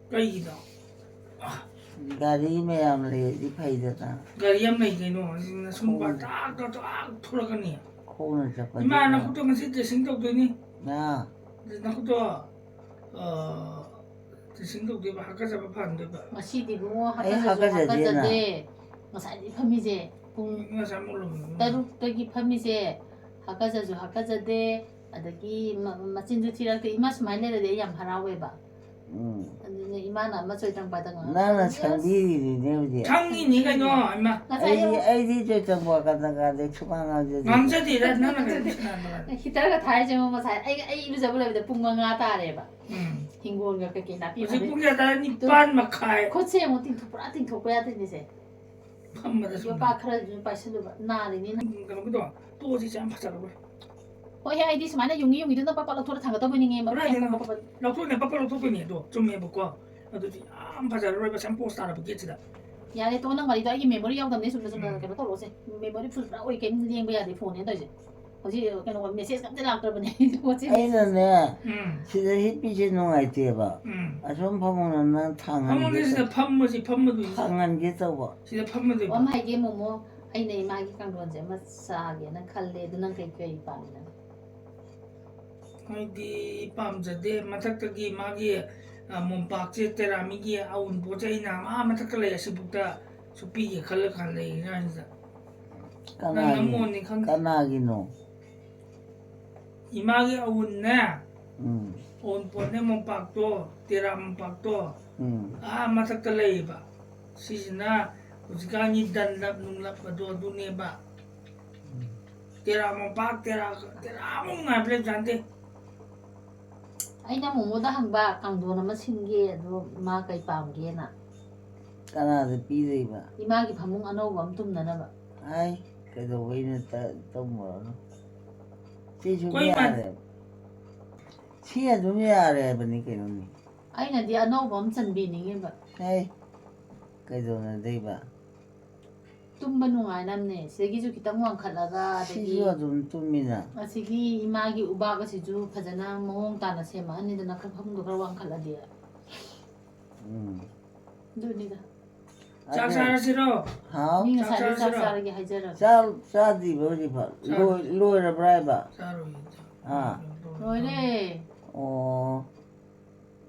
ꯀꯩꯒꯤꯅꯣ? ꯒꯥꯔꯤ ꯃꯌꯥꯝ ꯂꯩꯔꯗꯤ ꯐꯩꯗꯅ꯫ ꯒꯥꯔꯤ ꯌꯥꯝ ꯂꯩ ꯀꯩꯅꯣ, ꯁꯨꯝ ꯇꯥꯛ ꯇꯥꯛ ꯇꯥꯛ ꯊꯣꯛꯂꯛꯀꯅꯤ꯫ ꯈꯣꯡꯅ ꯆꯠꯄꯗꯤ ꯏꯃꯥ, ꯅꯈꯨꯠꯇꯣ ꯉꯁꯤ dressing ꯇꯧꯗꯣꯏꯅꯤ꯫ ꯅꯥ꯫ ꯅꯈꯨꯠꯇꯣ, ꯑ, dressing ꯇꯧꯗꯣꯏꯕ, ꯍꯥꯀꯠꯆꯕ ꯐꯍꯟꯗꯣꯏꯕ꯫ ꯉꯁꯤꯗꯤ ꯏꯕꯨꯡꯉꯣ ꯑꯩ ꯍꯥꯀꯠꯆꯁꯨ ꯍꯥꯀꯠꯆꯗꯦꯅ꯫ ꯍꯥꯀꯠꯆꯗꯦ꯫ ꯉꯁꯥꯏꯗꯤ ꯐꯝꯃꯤꯁꯦ ꯄꯨꯡ ꯉꯁꯥꯏ ꯑꯃꯨꯛ ꯂꯧꯕꯅꯤ꯫ ꯇꯔꯨꯛꯇꯒꯤ ꯐꯝꯃꯤꯁꯦ, ꯍꯥꯀꯠꯆꯁꯨ ꯍꯥꯀꯠꯆꯗꯦ, ꯑꯗꯒꯤ ꯃ- ꯃꯆꯤꯟꯁꯨ ꯊꯤꯔꯛꯇꯦ꯫ ꯏꯃꯥ ꯁꯨꯃꯥꯏꯅ ꯂꯩꯔꯗꯤ ꯑꯩ ꯌꯥꯝ ꯍꯔꯥꯎꯋꯦꯕ꯫ ꯎꯝ꯫ ꯑꯗꯨ ꯏꯃꯥꯅ ꯑꯃ ꯆꯣꯏꯇ꯭ꯔꯪ ꯄꯥꯏꯗ ꯉꯥꯡꯉꯛꯑꯦ꯫ ꯅꯪꯅ ꯁꯪꯕꯤꯔꯤꯅꯦ ꯍꯧꯖꯤꯛ꯫ ꯈꯪꯉꯤꯅꯤ ꯀꯩꯅꯣ ꯏꯃꯥ꯫ ꯉꯁꯥꯏ ꯑꯩꯗꯤ ꯑꯩꯗꯤ ꯆꯣꯏꯇꯪ ꯀꯥꯟꯗ ꯀꯥꯟꯗ ꯁꯨꯃꯥꯡ ꯉꯥꯡꯖꯗꯦ꯫ ꯉꯥꯡꯖꯗꯦꯗ ꯅꯪꯅ ꯀꯩꯅꯣ ꯁꯥꯟꯅꯗꯕ꯫ ꯍꯤꯇꯔꯒ ꯊꯥꯔꯤꯁꯦ ꯉꯁꯥꯏ ꯑꯩ ꯑꯩ ꯏꯔꯨꯖꯕ ꯂꯣꯏꯕꯗ ꯄꯨꯡ ꯃꯉꯥ ꯇꯥꯔꯦꯕ꯫ ꯎꯝ꯫ ꯍꯤꯡꯒꯣꯜꯒ ꯀꯩꯀꯩ ꯅꯥꯄꯤ ꯍꯧꯖꯤꯛ ꯐꯟꯕꯩ꯫ ꯄꯨꯡ ꯀꯌꯥ ꯇꯥꯔꯦ? ꯅꯤꯄꯥꯟ ꯃꯈꯥꯏ꯫ ꯈꯨꯠꯁꯦ ꯑꯃꯨꯛ ꯇꯤꯡꯊꯣꯛ ꯄꯨꯔꯥ ꯇꯤꯡꯊꯣꯛꯄ ꯌꯥꯗ꯭ꯔꯤꯅꯦꯁꯦ꯫ ꯐꯝꯕꯗ ꯁꯨꯝ ꯌꯣꯄꯥꯛ ꯈꯔꯁꯨ ꯄꯥꯏꯁꯜꯂꯨꯕ ꯅꯥꯔꯤꯅꯤꯅ꯫ ꯀꯩꯅꯣꯒꯤꯗꯣ ꯇꯣꯛꯑꯁꯤ ꯏꯆꯥ ꯌꯥꯝ ꯐꯖꯔꯔꯣꯏ꯫ ꯍꯣꯏ ꯍꯦ, ꯑꯩꯗꯤ ꯁꯨꯃꯥꯏꯅ ꯌꯨꯡꯉꯤ ꯌꯨꯡꯉꯤꯗꯨꯅ ꯄꯥꯛ ꯄꯥꯛ ꯂꯧꯊꯣꯛꯑ ꯊꯥꯡꯒꯠꯇꯧꯕ ꯅꯤꯡꯉꯦ꯫ ꯀꯗꯥꯏꯗꯩꯅꯣ? ꯂꯧꯊꯣꯛꯅꯦ ꯄꯛꯄ ꯂꯧꯊꯣꯛꯄꯅꯦ ꯑꯗꯣ ꯆꯨꯝꯃꯦꯕꯀꯣ꯫ ꯑꯗꯨꯗꯤ ꯌꯥꯝ ꯐꯖꯔꯔꯣꯏꯕ ꯁꯝ ꯄꯣꯁ ꯇꯥꯔꯕ ꯒꯦꯠꯁꯤꯗ꯫ ꯌꯥꯔꯦ ꯇꯣ, ꯅꯪ ꯋꯥꯔꯤꯗꯣ ꯑꯩꯒꯤ ꯃꯦꯃꯣꯔꯤ ꯌꯥꯎꯗꯕꯅꯦ꯫ ꯆꯨꯝꯅ ꯆꯨꯝꯅ ꯎꯝ꯫ ꯀꯩꯅꯣ ꯇꯧꯔꯛꯑꯣꯁꯦ꯫ ꯃꯦꯃꯣꯔꯤ ꯐꯨꯜ ꯄꯨꯔꯥ ꯑꯣꯏ, ꯀꯩꯝ ꯂꯦꯡꯕ ꯌꯥꯗꯦ ꯐꯣꯟꯅꯦꯅ ꯇꯧꯔꯤꯁꯦ꯫ ꯍꯧꯖꯤꯛ ꯀꯩꯅꯣ ꯃꯦꯁꯦꯖ ꯑꯝꯇ ꯂꯥꯛꯇ꯭ꯔꯕꯅꯦ꯫ ꯄꯣꯠꯁꯦ ꯃꯦꯁꯦꯖ꯫ ꯑꯩꯅꯅꯦ ꯎꯝ꯫ ꯁꯤꯗ ꯍꯤꯞꯄꯤꯁꯦ ꯅꯨꯡꯉꯥꯏꯇꯦꯕ꯫ ꯎꯝ꯫ ꯑꯁꯣꯝ ꯐꯃꯨꯡꯗ ꯅꯪ ꯐꯃꯨꯡꯗ ꯊꯥꯡꯍꯟꯒꯦ ꯁꯤꯗ ꯇꯧ- ꯐꯝꯃꯁꯤ ꯐꯝꯃꯗꯣꯏꯁꯤ꯫ ꯊꯥꯡꯍꯟꯒꯦ ꯇꯧꯕ꯫ ꯁꯤꯗ ꯐꯝꯃꯗꯣꯏꯕ꯫ ꯋꯥ ꯑꯃ ꯍꯥꯏꯒꯦ ꯃꯣꯃꯣ, ꯑꯩꯅ ꯏꯃꯥꯒꯤ ꯀꯥꯡꯊꯣꯟꯁꯦ ꯑꯃ ꯆꯥꯒꯦꯅ ꯈꯜꯂꯦ꯫ ꯑꯗꯨ ꯅꯪ ꯀꯩ ꯀꯩ ꯄꯥꯝꯃꯤ ꯅꯪ? ꯑꯩꯗꯤ ꯄꯥꯝꯖꯗꯦ꯫ ꯃꯊꯛꯇꯒꯤ ꯃꯥꯒꯤ ꯑ, ꯃꯣꯝꯄꯥꯛꯁꯦ ꯇꯦꯔꯥꯃꯤꯒꯤ ꯑꯎꯟꯄꯣꯠꯁꯦ ꯑꯩꯅ ꯑꯥ ꯃꯊꯛꯇ ꯂꯩ ꯑꯁꯤꯕꯨꯛꯇ ꯁꯨꯞꯄꯤꯒꯦ ꯈꯜꯂ ꯈꯜꯂ ꯂꯩꯔꯤ ꯀꯥꯟꯁꯤꯗ꯫ ꯅꯪ ꯀꯅꯥꯒꯤ ꯅꯃꯣꯟꯅꯤ ꯈꯪꯗꯦ꯫ ꯀꯅꯥꯒꯤꯅꯣ? ꯏꯃꯥꯒꯤ ꯑꯎꯟꯅꯦ꯫ ꯎꯝ ꯑꯎꯟꯄꯣꯠꯅꯦ ꯃꯣꯝꯄꯥꯛꯇꯣ, ꯇꯦꯔꯥ ꯃꯣꯝꯄꯥꯛꯇꯣ꯫ ꯎꯝ ꯑꯥ ꯃꯊꯛꯇ ꯂꯩꯌꯦꯕ꯫ ꯁꯤꯁꯤꯅ ꯍꯧꯖꯤꯛꯀꯥꯟꯒꯤ ꯗꯟꯂꯞ ꯅꯨꯡꯂꯞ ꯑꯗꯣ ꯑꯗꯨꯅꯦꯕ꯫ ꯇꯦꯔꯥ ꯃꯣꯝꯄꯥꯛ ꯇꯦꯔꯥ ꯇꯦꯔꯥꯃꯨꯛ ꯅꯨꯡꯉꯥꯏꯕ ꯂꯩꯕꯖꯥꯠ ꯅꯠꯇꯦ꯫ ꯑꯩꯅ ꯃꯣꯃꯣꯗ ꯍꯪꯕ ꯀꯥꯡꯊꯣꯟ ꯑꯃ ꯁꯤꯟꯒꯦ, ꯑꯗꯣ ꯃꯥ ꯀꯩ ꯄꯥꯝꯒꯦꯅ꯫ ꯀꯅꯥꯗ ꯄꯤꯗꯣꯏꯕ? ꯏꯃꯥꯒꯤ ꯐꯃꯨꯡ ꯑꯅꯧꯕ ꯑꯃ ꯇꯨꯝꯅꯅꯕ꯫ ꯑꯩ ꯀꯩꯗꯧꯕꯩꯅꯣ ꯇ- ꯇꯧꯔꯨꯔꯅꯨ꯫ ꯁꯤꯁꯨ ꯀꯣꯏ ꯃꯥ- ꯌꯥꯔꯦ꯫ ꯁꯤ ꯑꯗꯨꯝ ꯌꯥꯔꯦ ꯍꯥꯏꯕꯅꯤ ꯀꯩꯅꯣꯅꯤ꯫ ꯑꯩꯅꯗꯤ ꯑꯅꯧꯕ ꯑꯃ ꯆꯟꯕꯤꯅꯤꯡꯉꯦꯕ꯫ ꯍꯦ, ꯀꯩꯗꯧꯅꯗꯣꯏꯕ? ꯇꯨꯝꯕ ꯅꯨꯡꯉꯥꯏꯅꯕꯅꯦ꯫ ꯁꯤꯗꯒꯤꯁꯨ ꯈꯤꯇꯪ ꯋꯥꯡꯈꯠꯂꯒ, ꯑꯗꯒꯤ ꯁꯤꯁꯨ ꯑꯗꯨꯝ ꯇꯨꯝꯃꯤꯅ꯫ ꯑꯁꯤꯒꯤ ꯏꯃꯥꯒꯤ ꯎꯕꯥꯛ ꯑꯁꯤꯁꯨ ꯐꯖꯅ ꯃꯑꯣꯡ ꯇꯥꯅ ꯁꯦꯝꯃꯛꯑꯅꯤꯗꯅ, ꯈꯔ ꯐꯃꯨꯡꯗꯣ ꯈꯔ ꯋꯥꯡꯈꯠꯂꯗꯤ꯫ ꯎꯝ꯫ ꯑꯗꯨꯅꯤꯗ꯫ ꯆꯥꯛ ꯑꯗꯨ- ꯆꯥꯔꯁꯤꯔꯣ? ꯍꯥꯎ꯫ ꯃꯤ ꯉꯁꯥꯏꯗꯤ ꯆꯥꯛ ꯆꯥꯔꯁꯤꯔꯣ? ꯆꯥꯔꯒꯦ ꯍꯥꯏꯖꯔꯕ꯫ ꯆꯥ- ꯆꯥꯗ꯭ꯔꯤꯕ ꯍꯧꯖꯤꯛꯐꯥꯎ? ꯆꯥꯗ꯭ꯔꯤ꯫ ꯂꯣꯏ- ꯂꯣꯏꯔꯕ꯭ꯔꯥ ꯍꯥꯏꯕ? ꯆꯥꯔꯣꯏ꯫ ꯑꯥ꯫ ꯂꯣꯏꯔꯦ꯫ ꯑꯣ꯫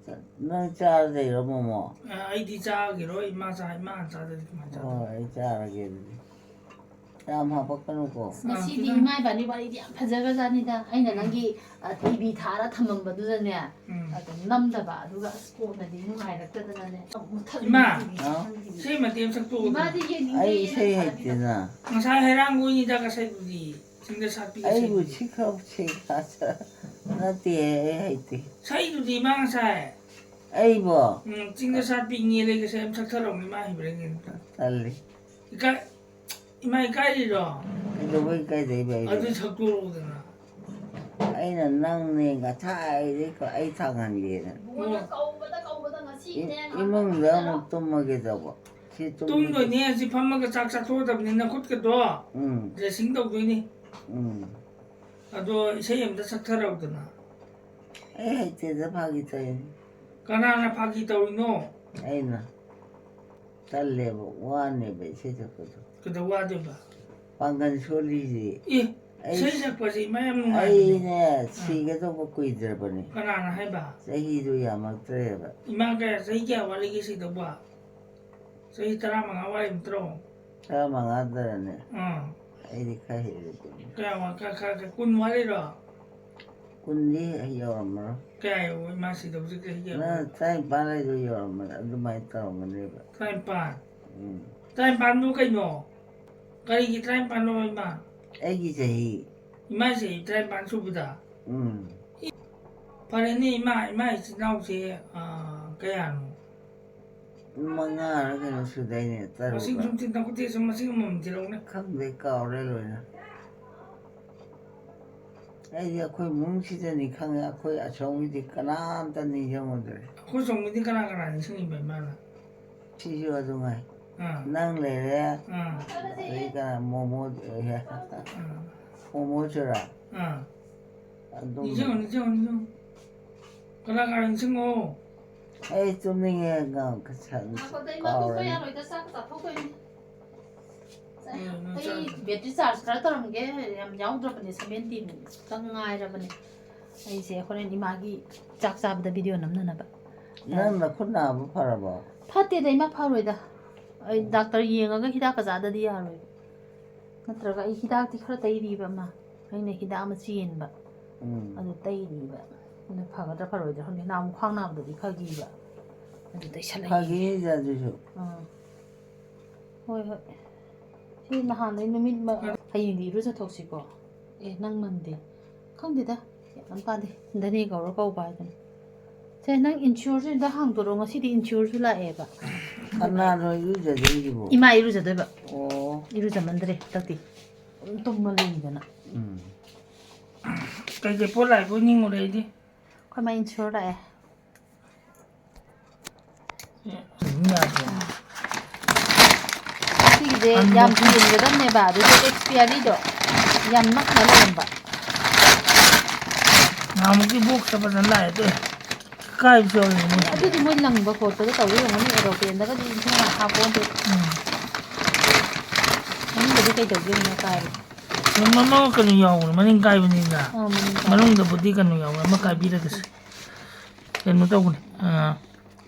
ꯆ- ꯅꯪ ꯆꯥꯔꯗꯣꯏꯔꯣ ꯃꯣꯃꯣ? ꯑ, ꯑꯩꯗꯤ ꯆꯥꯈꯤꯔꯣꯏ꯫ ꯏꯃꯥ ꯆꯥ ꯏꯃꯥ ꯍꯥꯟꯅ ꯆꯥꯗ꯭ꯔꯗꯤ ꯀꯃꯥꯏꯅ ꯆꯥꯗꯣꯏꯅꯣ? ꯍꯣꯏ, ꯑꯩ ꯆꯥꯔꯒꯦ ꯑꯗꯨꯗꯤ꯫ ꯌꯥꯝ ꯍꯥꯄꯛꯀꯅꯨꯀꯣ꯫ ꯉꯁꯤꯗꯤ ꯏꯃꯥ ꯏꯕꯥꯅꯤ ꯋꯥꯔꯤꯗꯤ ꯌꯥꯝ ꯐꯖꯈ꯭ꯔꯖꯥꯠꯅꯤꯗ꯫ ꯑꯩꯅ ꯅꯪꯒꯤ ꯇꯤꯚꯤ ꯊꯥꯔ ꯊꯝꯃꯝꯕꯗꯨꯗꯅꯦ, ꯑꯗꯨꯝ ꯅꯝꯗꯕ꯫ ꯑꯗꯨꯒ ꯑꯁ, ꯀꯣꯟꯅꯗꯤ ꯅꯨꯡꯉꯥꯏꯔꯛꯇꯗꯅꯅꯦ, ꯃꯨꯊꯠꯂꯤꯅꯦ ꯏꯃꯥ꯫ ꯇꯤꯚꯤꯁꯦ ꯈꯪꯗꯦꯅꯦ꯫ ꯁꯤ ꯃꯇꯦꯛ ꯑꯃ ꯁꯛꯇꯣꯛꯎꯗꯅ꯫ ꯏꯃꯥꯗꯤ ꯌꯦꯡꯅꯤꯡꯗꯦ, ꯑꯩ ꯌꯦꯡꯅꯤꯡꯗꯦ ꯏꯁꯩ ꯍꯥꯏꯕꯅꯤꯗ꯫ ꯍꯩꯇꯦꯅ꯫ ꯉꯁꯥꯏ ꯍꯩꯔꯥꯡꯒꯣꯏꯅꯤꯗ ꯉꯁꯥꯏꯗꯨꯗꯤ ꯁꯤꯡꯗ ꯁꯥꯠꯄꯤ ꯑꯩꯕꯨ ꯏꯁꯩꯗꯣ꯫ ꯁꯤꯈ꯭ꯔ ꯁꯤꯈ꯭ꯔ ꯅꯠꯇꯦ, ꯑꯩ ꯍꯩꯇꯦ꯫ ꯁꯛꯏꯗꯨꯗꯤ ꯏꯃꯥ ꯉꯁꯥꯏ꯫ ꯑꯩꯕꯣ ꯎꯝ, ꯆꯤꯡꯗ ꯁꯥꯠꯄꯤ ꯏꯉꯦ ꯂꯩꯒꯁꯦ ꯑꯃ ꯁꯛꯊꯔꯛꯎꯅꯦ, ꯏꯃꯥ ꯍꯩꯕ꯭ꯔꯥ ꯌꯦꯡꯒꯦ꯫ ꯇꯜꯂꯤ꯫ ꯏꯀꯥꯏ, ꯏꯃꯥ ꯏꯀꯥꯏꯔꯤꯔꯣ? ꯀꯩꯗꯧꯕꯩ ꯏꯀꯥꯏꯗꯣꯏꯕ ꯑꯩꯗꯤ? ꯑꯗꯨ ꯁꯛꯇꯣꯔꯛꯎꯗꯅ꯫ ꯑꯩꯅ ꯅꯪꯅꯦ ꯉꯁꯥꯏꯗꯩ ꯀ-, ꯑꯩ ꯊꯥꯡꯍꯟꯒꯦꯅ꯫ ꯕꯣꯟꯅ ꯀꯧꯕꯗ ꯀꯧꯕꯗ ꯉꯁꯤ ꯏ-, ꯏꯅꯦ ꯏꯃꯨꯡꯗ ꯑꯃꯨꯛ ꯇꯨꯝꯃꯒꯦ ꯇꯧꯕ꯫ ꯁꯤ ꯇꯨꯝꯃꯒꯦ꯫ ꯇꯨꯝꯗꯣꯏꯅꯦ, ꯍꯧꯖꯤꯛ ꯐꯝꯃꯒ ꯆꯥꯛ ꯆꯥꯊꯣꯛꯑꯗꯕꯅꯤ, ꯅꯈꯨꯠꯀꯗꯣ ꯎꯝ, dressing ꯇꯧꯗꯣꯏꯅꯤ꯫ ꯎꯝ꯫ ꯑꯗꯣ ꯏꯁꯩ ꯑꯝꯇ ꯁꯛꯊꯔꯛꯎꯗꯅ꯫ ꯑꯩ ꯍꯩꯇꯦꯗ, ꯐꯥꯒꯤ ꯇꯧꯔꯤꯅꯤ꯫ ꯀꯅꯥꯅ ꯐꯥꯒꯤ ꯇꯧꯔꯤꯅꯣ? ꯑꯩꯅ꯫ ꯇꯜꯂꯦꯕ, ꯋꯥꯅꯦꯕ ꯏꯁꯩ ꯁꯛꯄꯗꯣ꯫ ꯀꯩꯗꯧ ꯋꯥꯗꯣꯏꯕ? ꯄꯥꯡꯒꯜ ꯁꯣꯜꯂꯤꯁꯤ꯫ ꯑꯦ, ꯑꯩ ꯏꯁꯩ ꯁꯛꯄꯁꯦ ꯏꯃꯥ ꯌꯥꯝ ꯅꯨꯡꯉꯥꯏꯕꯅꯦ꯫ ꯑꯩꯅꯦ ꯁꯤꯒꯗꯧꯕ ꯀꯨꯏꯗ꯭ꯔꯕꯅꯦ꯫ ꯀꯅꯥꯅ ꯍꯥꯏꯕ? ꯆꯍꯤꯗꯨ ꯌꯥꯝꯃꯛꯇ꯭ꯔꯦꯕ꯫ ꯏꯃꯥ ꯀꯌꯥ, ꯆꯍꯤ ꯀꯌꯥ ꯋꯥꯠꯂꯤꯒꯦ ꯁꯤꯗꯧꯕ? ꯆꯍꯤ ꯇꯔꯥꯃꯉꯥ ꯋꯥꯠꯂꯤ ꯅꯠꯇ꯭ꯔꯣ? ꯇꯔꯥꯃꯉꯥꯗꯔꯅꯦ꯫ ꯑꯥ꯫ ꯑꯩꯗꯤ ꯈꯔ ꯍꯦꯜꯂꯦ ꯀꯩꯅꯣ꯫ ꯀꯌꯥ ꯋꯥ-, ꯈꯔ, ꯈꯔ, ꯈꯔ, ꯀꯨꯟ ꯋꯥꯠꯂꯤꯔꯣ? ꯀꯨꯟꯗꯤ ꯌꯧꯔꯝꯃꯔꯣꯏ꯫ ꯀꯌꯥ ꯌꯧꯕ ꯏꯃꯥ ꯁꯤꯗꯧꯁꯦ ꯆꯍꯤ ꯀꯌꯥ ꯅꯪ ꯋꯥꯠꯂꯤ? ꯇꯔꯥꯅꯤꯄꯥꯟ ꯍꯥꯏꯗꯣ ꯌꯧꯔꯝꯃꯅꯤ, ꯑꯗꯨꯃꯥꯏꯅ ꯇꯧꯔꯝꯒꯅꯦꯕ꯫ ꯇꯔꯥꯅꯤꯄꯥꯟ꯫ ꯎꯝ꯫ ꯇꯔꯥꯅꯤꯄꯥꯟꯗꯨ ꯀꯩꯅꯣ? ꯀꯔꯤꯒꯤ ꯇꯔꯥꯅꯤꯄꯥꯟꯅꯣ ꯏꯃꯥ? ꯑꯩꯒꯤ ꯆꯍꯤ꯫ ꯏꯃꯥ ꯆꯍꯤ ꯇꯔꯥꯅꯤꯄꯥꯟ ꯁꯨꯕꯗ? ꯎꯝ꯫ ꯐꯔꯦꯅꯦ ꯏꯃꯥ, ꯏꯃꯥ ꯏꯆꯤꯟ ꯏꯅꯥꯎꯁꯦ, ꯑꯥ, ꯀꯌꯥꯅꯣ? ꯃꯉꯥꯔ ꯀꯩꯅꯣ ꯁꯨꯗꯥꯏꯅꯦ, ꯃꯁꯤꯡ ꯇꯔꯨꯛꯂ? ꯁꯨꯝ ꯊꯤꯟ ꯇꯧ ꯊꯤꯁꯨꯝ ꯃꯁꯤꯡ ꯑꯃꯃꯝ ꯊꯤꯔꯛꯎꯅꯦ꯫ ꯈꯪꯗꯦ, ꯀꯥꯎꯔꯦ ꯂꯣꯏꯅ꯫ ꯑꯩꯗꯤ ꯑꯩꯈꯣꯏ ꯏꯃꯨꯡꯁꯤꯗꯅꯤ ꯈꯪꯉꯦ, ꯑꯩꯈꯣꯏ ꯑꯁꯣꯝꯒꯤꯗꯤ ꯀꯅꯥꯝꯇ ꯅꯤꯡꯁꯤꯡꯉꯨꯗ꯭ꯔꯦ꯫ ꯑꯩꯈꯣꯏ ꯁꯣꯝꯒꯤꯗꯤ ꯀꯅꯥ ꯀꯅꯥ ꯅꯤꯡꯁꯤꯡꯉꯤꯕ ꯏꯃꯥꯅ? ꯁꯤꯁꯨ ꯑꯗꯨ ꯉꯥꯏ꯫ ꯑꯥ꯫ ꯅꯪ ꯂꯩꯔꯦ, ꯑꯥ꯫ ꯑꯗꯩ ꯀꯅꯥ, ꯃꯣꯃꯣ, ꯑꯦ, ꯑꯥ꯫ ꯃꯣꯃꯣ ꯆꯨꯔꯥ꯫ ꯑꯥ꯫ ꯑꯗꯨꯝ ꯅꯤꯡꯁꯤꯡꯉꯣ, ꯅꯤꯡꯁꯤꯡꯉꯣ, ꯅꯤꯡꯁꯤꯡꯉꯣ꯫ ꯀꯅꯥ ꯀꯅꯥ ꯅꯤꯡꯁꯤꯡꯉꯣ? ꯑꯩ ꯇꯨꯝꯅꯤꯡꯉꯦ, ꯉꯥꯡ-, ꯁꯟ-, ꯉꯥꯏꯈꯣ, ꯑꯗ ꯏꯃꯥ ꯇꯨꯝꯕ ꯀꯥꯎꯔꯦ꯫ ꯌꯥꯔꯣꯏꯗ, ꯆꯥꯛ ꯆꯥꯊꯣꯛꯇꯣꯏꯅꯤ꯫ ꯎꯝ, ꯑꯩ ꯆꯥꯛ- ꯕꯦꯇ꯭ꯔꯤ ꯆꯥꯔꯖ ꯈꯔ ꯇꯧꯔꯝꯒꯦ, ꯌꯥꯝ ꯌꯥꯎꯗ꯭ꯔꯕꯅꯦ, seventy ꯈꯛꯇꯪ ꯉꯥꯏꯔꯕꯅꯦ꯫ ꯑꯩꯁꯦ ꯍꯣꯔꯦꯟ ꯏꯃꯥꯒꯤ ꯆꯥꯛ ꯆꯥꯕꯗ video ꯅꯝꯅꯅꯕ꯫ ꯅꯪ ꯅꯈꯨꯠ ꯅꯥꯕ ꯐꯔꯕꯣ? ꯐꯠꯇꯦꯗ ꯏꯃꯥ, ꯐꯔꯣꯏꯗ꯫ ꯑꯩ ꯗꯥꯛꯇꯔ ꯌꯦꯡꯉꯒ ꯍꯤꯗꯥꯛꯀ ꯆꯥꯗꯗꯤ ꯌꯥꯔꯣꯏ꯫ ꯅꯠꯇ꯭ꯔꯒ ꯑꯩ ꯍꯤꯗꯥꯛꯇꯤ ꯈꯔ ꯇꯩꯔꯤꯕ ꯑꯃ, ꯑꯩꯅ ꯍꯤꯗꯥꯛ ꯑꯃ ꯆꯦꯟꯕ, ꯎꯝ꯫ ꯑꯗꯨ ꯇꯩꯔꯤꯕ꯫ ꯑꯗꯨ ꯐꯒꯗ꯭ꯔꯥ ꯐꯔꯣꯏꯗ꯭ꯔꯥ ꯈꯪꯗꯦ꯫ ꯅꯍꯥꯟꯃꯨꯛ ꯈ꯭ꯋꯥꯡ ꯅꯥꯕꯗꯗꯤ ꯐꯈꯤꯕ, ꯑꯗꯨ ꯇꯩꯁꯜꯂꯛꯏ꯫ ꯐꯈꯤꯅꯤꯗ ꯑꯗꯨꯁꯨ꯫ ꯑꯥ꯫ ꯍꯣꯏ, ꯍꯣꯏ꯫ ꯁꯤ ꯅꯍꯥꯟꯗꯩ ꯅꯨꯃꯤꯠ ꯃ-, ꯍꯌꯦꯡꯗꯤ ꯏꯔꯨꯖꯊꯣꯛꯁꯤꯀꯣ꯫ ꯑꯦ, ꯅꯪ ꯃꯟꯗꯦ꯫ ꯈꯪꯗꯦꯗ, ꯒ꯭ꯌꯥꯟ ꯑꯃ ꯇꯥꯗꯦ꯫ ꯙꯅꯤ ꯀꯧꯔ ꯀꯧꯕ ꯍꯥꯏꯗꯨꯅꯤ꯫ ꯁꯦ, ꯅꯪ insurance-ꯁꯤ ꯑꯝꯇ ꯍꯥꯡꯗꯣꯔꯛꯑꯣ꯫ ꯉꯁꯤꯗꯤ insurance-ꯁꯨ ꯂꯥꯛꯑꯦꯕ꯫ ꯀꯅꯥꯅꯣ ꯏꯔꯨꯖꯗꯣꯏꯁꯤꯕꯣ? ꯏꯃꯥ ꯏꯔꯨꯖꯗꯣꯏꯕ꯫ ꯑꯣ꯫ ꯏꯔꯨꯖꯃꯟꯗ꯭ꯔꯦ ꯍꯟꯗꯛꯇꯤ꯫ ꯑꯗꯨꯝ ꯇꯨꯝꯃ ꯂꯩꯗꯅ꯫ ꯎꯝ꯫ ꯀꯩꯀꯩ ꯄꯣꯠ ꯂꯥꯛꯏꯕꯣꯏ ꯅꯤꯡꯉꯨꯔꯦ ꯑꯩꯗꯤ꯫ ꯑꯩꯈꯣꯏ ꯃꯥ insurance ꯂꯥꯛꯑꯦ꯫ ꯑꯦ, ꯑꯗꯨꯝ ꯌꯥꯗ꯭ꯔꯦ꯫ ꯁꯤꯒꯤꯁꯦ ꯑꯟꯕꯣꯛꯁꯤꯡ꯫ ꯌꯥꯝ ꯌꯦꯡꯒꯗꯕꯅꯦꯕ, ꯑꯗꯨꯒ expiry-ꯗꯣ ꯌꯥꯝ ꯅꯛꯅ ꯂꯩꯔꯝꯕ꯫ ꯅꯍꯥꯟꯃꯨꯛꯀꯤ box-ꯇ ꯐꯖꯅ ꯂꯥꯛꯑꯦ, ꯑꯗꯨ ꯀꯥꯏꯕꯁꯨ ꯌꯥꯎꯔꯤꯅꯦ ꯃꯣꯏ꯫ ꯑꯗꯨꯗꯤ ꯃꯣꯏ ꯂꯪꯕ ꯈꯣꯠꯄꯗ ꯇꯧꯕ ꯑꯣꯏꯔꯝꯒꯅꯤ, aeroplane-ꯗꯒꯗꯤ ꯏꯟꯊꯤ ꯅꯨꯡꯉꯥꯏ ꯍꯥꯞꯄꯣꯟꯇꯦ꯫ ꯎꯝ꯫ ꯃꯅꯨꯡꯗꯗꯤ ꯀꯩ ꯇꯧꯒꯦ ꯌꯦꯡꯉꯨꯅꯦ, ꯀꯥꯏꯔꯦ꯫ ꯑꯗꯨꯝ ꯑꯃ ꯀꯩꯅꯣ ꯌꯥꯎꯕꯅꯦ, ꯃꯅꯤꯡ ꯀꯥꯏꯕꯅꯤꯅ꯫ ꯑꯥ, ꯃꯅꯤꯡ ꯀꯥꯏꯕ꯫ ꯃꯅꯨꯡꯗꯕꯨꯗꯤ ꯀꯩꯅꯣ ꯌꯥꯎꯕꯅꯦ, ꯑꯃ ꯀꯥꯏꯕꯤꯔꯒꯁꯦ꯫ ꯀꯩꯅꯣ ꯇꯧꯕꯅꯦ, ꯑꯥ,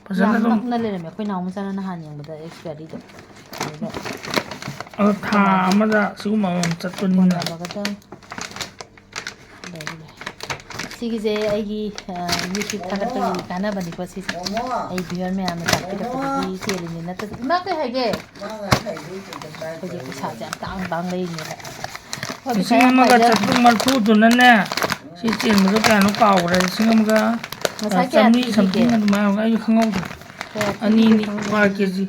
ꯐꯖꯅ ꯌꯥꯝ ꯑꯗꯨꯝ ꯅꯛꯅ ꯂꯩꯔꯝꯃꯦ꯫ ꯑꯩꯈꯣꯏ ꯅꯥꯎ ꯃꯆꯥꯅ ꯅꯍꯥꯟ ꯌꯦꯡꯕꯗ expiry-ꯗꯣ꯫ ꯑꯗꯨꯗ ꯑꯗꯣ ꯊꯥ ꯑꯃꯗ ꯁꯤꯒꯨꯝꯕ ꯑꯃꯃꯝ ꯆꯠꯄꯅꯤꯅ꯫ ꯀꯣꯟꯅꯕꯒꯗ ꯂꯩꯔꯦ꯫ ꯁꯤꯒꯤꯁꯦ ꯑꯩꯒꯤ, ꯑ, YouTube ꯊꯥꯒꯠꯄꯒꯤ ꯀꯥꯟꯅꯕꯅꯤꯀꯣ ꯁꯤꯁꯦ꯫ ꯑꯩ viewer ꯃꯌꯥꯝꯅ ꯇꯥꯛꯄꯤꯔꯛꯄꯗꯒꯤ ꯆꯦꯜꯂꯤꯅꯦ ꯅꯠꯇ꯭ꯔꯗꯤ꯫ ꯏꯃꯥ ꯀꯩ ꯍꯥꯏꯒꯦ? ꯑꯩꯈꯣꯏꯒꯤ ꯄꯩꯁꯥꯁꯦ ꯌꯥꯝ ꯇꯥꯡ ꯇꯥꯡ ꯂꯩꯔꯤꯅꯦꯕ꯫ ꯍꯣꯏ, ꯄꯩꯁꯥ ꯂꯤꯁꯤꯡ ꯌꯥꯝ ꯑꯃꯒ ꯄꯥꯏꯖ- ꯆꯥꯇ꯭ꯔꯨꯛ ꯃꯔꯤꯐꯨꯗꯨꯅꯅꯦ, ꯁꯤ ꯆꯦꯟꯕꯗꯣ ꯀꯌꯥꯅꯣ ꯀꯥꯎꯈ꯭ꯔꯦ, ꯂꯤꯁꯤꯡ ꯑꯃꯒ, ꯉꯁꯥꯏ ꯑ, ꯀꯌꯥ ꯆꯥꯝꯃꯔꯤ ꯄꯤꯈꯤꯒꯦ? Something ꯑꯗꯨꯃꯥꯏꯅ ꯑꯣꯏꯔꯒ ꯑꯩꯁꯨ ꯈꯪꯍꯧꯗ꯭ꯔꯦ꯫ ꯀꯌꯥ ꯄꯤꯈꯤꯒꯦ ꯑꯅꯤꯅꯤ, ꯈꯪꯗꯦ꯫ Per kg꯫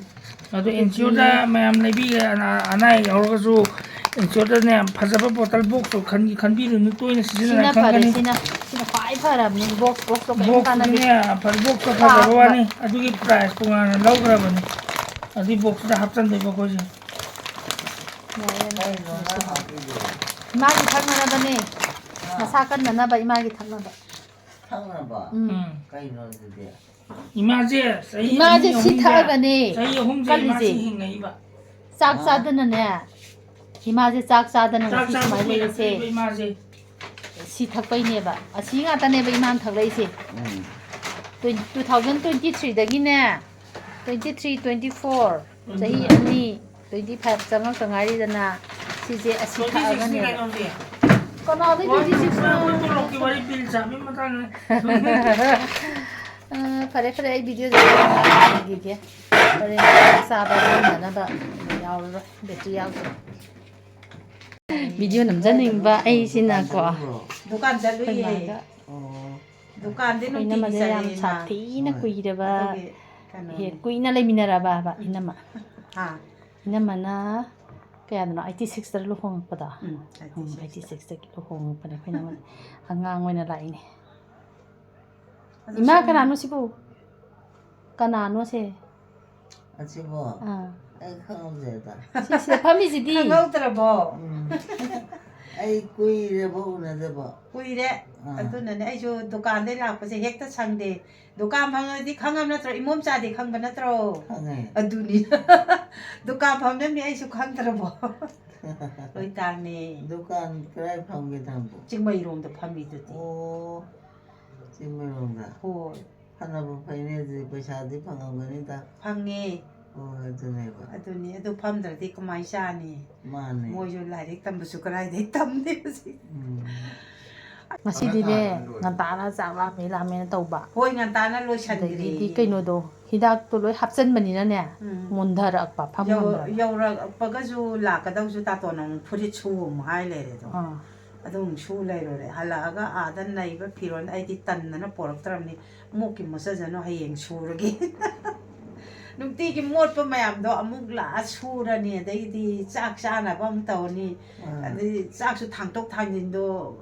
ꯑꯗꯣ insurance-ꯇ ꯃꯌꯥꯝ ꯂꯩꯕꯤꯔꯦ, ꯑꯅꯥ, ꯑꯅꯥ ꯑꯌꯦꯛ ꯌꯥꯎꯔꯒꯁꯨ insurance-ꯇꯅꯦ ꯐꯖꯕ bottle box-ꯇꯣ ꯈꯟ-, ꯈꯟꯕꯤꯔꯨꯅꯨ, ꯇꯣꯏꯅ ꯁꯤꯖꯤꯟꯅꯔ ꯁꯤꯅ ꯐꯔꯦ, ꯈꯪꯒꯅꯤ꯫ ꯁꯤꯅ, ꯁꯤꯅ ꯈ꯭ꯋꯥꯏ ꯐꯔꯕꯅꯤ꯫ Box, box-ꯇꯣ ꯀꯔꯤꯝ ꯀꯥꯟꯅꯗꯦ꯫ Box-ꯇꯨꯗꯤꯅꯦ ꯑꯐꯕ box-ꯇꯣ ꯐꯖꯕ ꯄꯥꯛꯅ꯫ ꯋꯥꯅꯤ, ꯑꯗꯨꯒꯤ price ꯇꯣꯉꯥꯟꯅ ꯂꯧꯈ꯭ꯔꯕꯅꯤ꯫ ꯑꯗꯨꯒꯤ box-ꯇꯨꯗ ꯍꯥꯞꯆꯟꯗꯣꯏꯕ ꯑꯩꯈꯣꯏꯁꯦ꯫ ꯌꯥꯏ, ꯌꯥꯏ꯫ ꯏꯃꯥꯒꯤ ꯊꯛꯅꯅꯕꯅꯦ꯫ ꯃꯁꯥ ꯀꯟꯅꯅꯕ ꯏꯃꯥꯒꯤ ꯊꯛꯅꯕ꯫ ꯊꯛꯅꯕ? ꯎꯝ꯫ ꯎꯝ꯫ ꯀꯩꯅꯣ ꯑꯗꯨꯗꯤ? ꯏꯃꯥꯁꯦ ꯆꯍꯤ ꯏꯃꯥꯁꯦ ꯑꯅꯤ ꯁꯤ ꯑꯍꯨꯝꯁꯦ, ꯊꯛꯑꯒꯅꯦ ꯆꯍꯤ ꯑꯍꯨꯝꯁꯦ ꯀꯜꯂꯤꯁꯦ꯫ ꯏꯃꯥꯁꯤ ꯍꯤꯡꯉꯛꯏꯕ꯫ ꯆꯥꯛ ꯑꯥ꯫ ꯆꯥꯗꯅꯅꯦ, ꯏꯃꯥꯁꯦ ꯆꯥꯛ ꯆꯥꯗꯅ ꯆꯥꯛ ꯉꯁꯤ ꯆꯥꯕ ꯁꯨꯃꯥꯏꯅ ꯂꯩꯔꯤꯁꯦ꯫ ꯀꯨꯏꯔꯛꯇ꯭ꯔꯤꯕ ꯏꯃꯥꯁꯦ꯫ ꯁꯤ ꯊꯛꯄꯩꯅꯦꯕ꯫ ꯑꯁꯤ ꯉꯥꯛꯇꯅꯦꯕ ꯏꯃꯥꯅ ꯊꯛꯂꯛꯏꯁꯦ꯫ ꯎꯝ꯫ Twen-, two thousand twenty three-ꯗꯒꯤꯅꯦ, twenty three, twenty four, ꯆꯍꯤ twenty five꯫ ꯑꯅꯤ, twenty five ꯆꯪꯉꯛꯇ ꯉꯥꯏꯔꯤꯗꯅ, ꯁꯤꯁꯦ ꯑꯁꯤ ꯇ꯭ꯋꯦꯟꯇꯤ ꯁꯤꯛꯁꯅꯤ ꯊꯛꯑꯒꯅꯦꯕ꯫ ꯀꯩꯅꯣꯗꯤ꯫ ꯀꯅꯥꯗ ꯋꯥꯟ ꯇ꯭ꯋꯦꯟꯇꯤ ꯁꯤꯛꯁ? ꯑꯩꯈꯣꯏ ꯇꯣꯂꯣꯞꯀꯤ ꯋꯥꯔꯤ ꯕꯤꯜ ꯆꯥꯕꯒꯤ ꯃꯇꯥꯡꯅꯤ꯫ ꯑ, ꯐꯔꯦ ꯐꯔꯦ, ꯑꯩ ꯚꯤꯗꯤꯑꯣꯁꯦ ꯌꯦꯡꯈꯤꯒꯦ꯫ ꯍꯣꯔꯦꯟ ꯆꯥꯛ ꯆꯥꯕ ꯂꯣꯏꯅꯅꯕ ꯌꯥꯎꯔꯔꯣꯏ, ꯕꯦꯇ꯭ꯔꯤ ꯌꯥꯎꯗ꯭ꯔꯦ꯫ ꯚꯤꯗꯤꯑꯣ ꯅꯝꯖꯅꯤꯡꯕ ꯑꯩꯁꯤꯅꯀꯣ꯫ ꯗꯨꯀꯥꯟ ꯑꯩꯈꯣꯏ ꯆꯠꯂꯨꯏꯌꯦ꯫ ꯃꯥꯒ ꯑꯣ꯫ ꯗꯨꯀꯥꯟꯗꯤ ꯑꯩꯈꯣꯏ ꯅꯨꯡꯇꯤꯒꯤ ꯏꯅꯝꯃꯁꯦ ꯌꯥꯝ ꯆꯠꯂꯦ ꯏꯃꯥ꯫ ꯁꯥꯊꯤꯅ ꯍꯣꯏ꯫ ꯀꯨꯏꯔꯕ, ꯑꯗꯨꯒꯤ ꯀꯩꯅꯣꯅꯦ꯫ ꯍꯦꯛ ꯀꯨꯏꯅ ꯂꯩꯃꯤꯟꯅꯔꯕ ꯍꯥꯏꯕ ꯏꯅꯝꯃ꯫ ꯍꯥ꯫ ꯏꯅꯝꯃꯅ ꯀꯌꯥꯗꯅꯣ, ꯑꯩꯠꯇꯤ ꯁꯤꯛꯁꯇ ꯂꯨꯍꯣꯡꯉꯛꯄꯗꯣ? ꯎꯝ, ꯎꯝ, ꯑꯩꯠꯇꯤ ꯁꯤꯛꯁꯇ꯫ ꯑꯩꯠꯇꯤ ꯁꯤꯛꯁꯇꯒꯤ ꯂꯨꯍꯣꯡꯉꯛꯄꯅꯦ ꯑꯩꯈꯣꯏ ꯏꯅꯝꯃꯁꯦ꯫ ꯑꯉꯥꯡ ꯑꯣꯏꯅ ꯂꯥꯛꯏꯅꯦ꯫ ꯑꯗꯨ ꯏꯃꯥ, ꯁꯨꯝ ꯀꯅꯥꯅꯣ ꯁꯤꯕꯨ? ꯀꯅꯥꯅꯣꯁꯦ? ꯑꯁꯤꯕꯣ? ꯑꯥ꯫ ꯑꯩ ꯈꯪꯍꯧꯗ꯭ꯔꯦꯗ꯫ ꯁꯤꯁꯤꯗ ꯐꯝꯃꯤꯁꯤꯗꯤ? ꯈꯪꯍꯧꯗ꯭ꯔꯕꯣ? ꯎꯝ꯫ ꯑꯩ ꯀꯨꯏꯔꯦꯕ ꯎꯅꯗꯕ꯫ ꯀꯨꯏꯔꯦ꯫ ꯑꯥ꯫ ꯑꯗꯨꯅꯅꯦ ꯑꯩꯁꯨ ꯗꯨꯀꯥꯟꯗꯩ ꯂꯥꯛꯄꯁꯦ ꯍꯦꯛꯇ ꯁꯪꯗꯦ꯫ ꯗꯨꯀꯥꯟ ꯐꯝꯃꯗꯤ ꯈꯪꯉꯕ ꯅꯠꯇ꯭ꯔꯣ? ꯏꯃꯣꯝꯆꯥꯗꯤ ꯈꯪꯕ ꯅꯠꯇ꯭ꯔꯣ? ꯈꯪꯉꯦ꯫ ꯑꯗꯨꯅꯤ꯫ ꯗꯨꯀꯥꯟ ꯐꯝꯅꯕꯅꯤ ꯑꯩꯁꯨ ꯈꯪꯗ꯭ꯔꯕꯣ? ꯂꯣꯏ ꯇꯥꯡꯅꯦ꯫ ꯗꯨꯀꯥꯟ ꯀꯗꯥꯏ ꯐꯝꯒꯦ ꯅꯪꯕꯨ? ꯆꯤꯡꯃꯩꯔꯣꯡꯗ ꯐꯝꯃꯤꯗꯨꯗꯤ꯫ ꯑꯣ, ꯆꯤꯡꯃꯩꯔꯣꯡꯗ꯫ ꯍꯣꯏ꯫ ꯐꯅꯕ ꯐꯩꯅꯦ ꯑꯗꯨꯗꯤ, ꯄꯩꯁꯥꯗꯤ ꯐꯪꯉꯝꯒꯅꯤꯗ꯫ ꯐꯪꯉꯦ꯫ ꯍꯣꯏ, ꯑꯗꯨꯅꯦꯕ꯫ ꯑꯗꯨꯅꯤ, ꯑꯗꯨ ꯐꯝꯗ꯭ꯔꯗꯤ ꯀꯃꯥꯏ ꯆꯥꯅꯤ? ꯃꯥꯅꯦ꯫ ꯃꯣꯏꯁꯨ ꯂꯥꯏꯔꯤꯛ ꯇꯝꯕꯁꯨ ꯀꯗꯥꯏꯗꯩ ꯇꯝꯅꯤ ꯍꯧꯖꯤꯛ? ꯎꯝ꯫ ꯉꯁꯤꯗꯤꯅꯦ, ꯉꯟꯇꯥꯅ ꯆꯥꯛ ꯂꯥꯝꯃꯦ ꯂꯥꯝꯃꯦꯅ ꯇꯧꯕ꯫ ꯍꯣꯏ, ꯉꯟꯇꯥꯅ ꯂꯣꯏꯁꯟꯈ꯭ꯔꯦ꯫ ꯑꯗꯒꯤꯗꯤ ꯀꯩꯅꯣꯗꯣ, ꯍꯤꯗꯥꯛꯇꯣ ꯂꯣꯏ ꯍꯥꯞꯆꯟꯕꯅꯤꯅꯅꯦ, ꯎꯝ꯫ ꯃꯨꯟꯊꯔꯛꯄ, ꯐꯝ ꯌꯧ-, ꯉꯝꯗ꯭ꯔꯕ꯫ ꯌꯧꯔꯛꯄꯒꯁꯨ ꯂꯥꯛꯀꯗꯧꯁꯨ ꯇꯥꯇꯣꯟ ꯑꯃꯨꯛ ꯐꯨꯔꯤꯠ ꯁꯨ ꯑꯃꯨꯛ ꯍꯥꯏ ꯂꯩꯔꯦꯗꯣ꯫ ꯑꯥ꯫ ꯑꯗꯨ ꯑꯃꯨꯛ ꯁꯨ ꯂꯩꯔꯨꯔꯦ꯫ ꯍꯜꯂꯛꯑꯒ ꯑꯥꯗ ꯅꯩꯕ ꯐꯤꯔꯣꯜ ꯑꯩꯗꯤ ꯇꯟꯗꯅ ꯄꯣꯔꯛꯇ꯭ꯔꯕꯅꯤ꯫ ꯃꯣꯛꯀꯤ ꯃꯣꯠꯆꯖꯅꯨ, ꯍꯌꯦꯡ ꯁꯨꯔꯒꯦ꯫ ꯅꯨꯡꯇꯤꯒꯤ ꯃꯣꯠꯄ ꯃꯌꯥꯝꯗꯣ ꯑꯃꯨꯛ ꯂꯥꯛꯑ ꯁꯨꯔꯅꯤ, ꯑꯗꯩꯗꯤ ꯆꯥꯛ ꯆꯥꯅꯕ ꯑꯃꯨꯛ ꯇꯧꯔꯅꯤ꯫ ꯑꯥ꯫ ꯑꯗꯩ ꯆꯥꯛꯁꯨ ꯊꯥꯡꯇꯣꯛ ꯊꯥꯡꯖꯤꯟꯗꯣ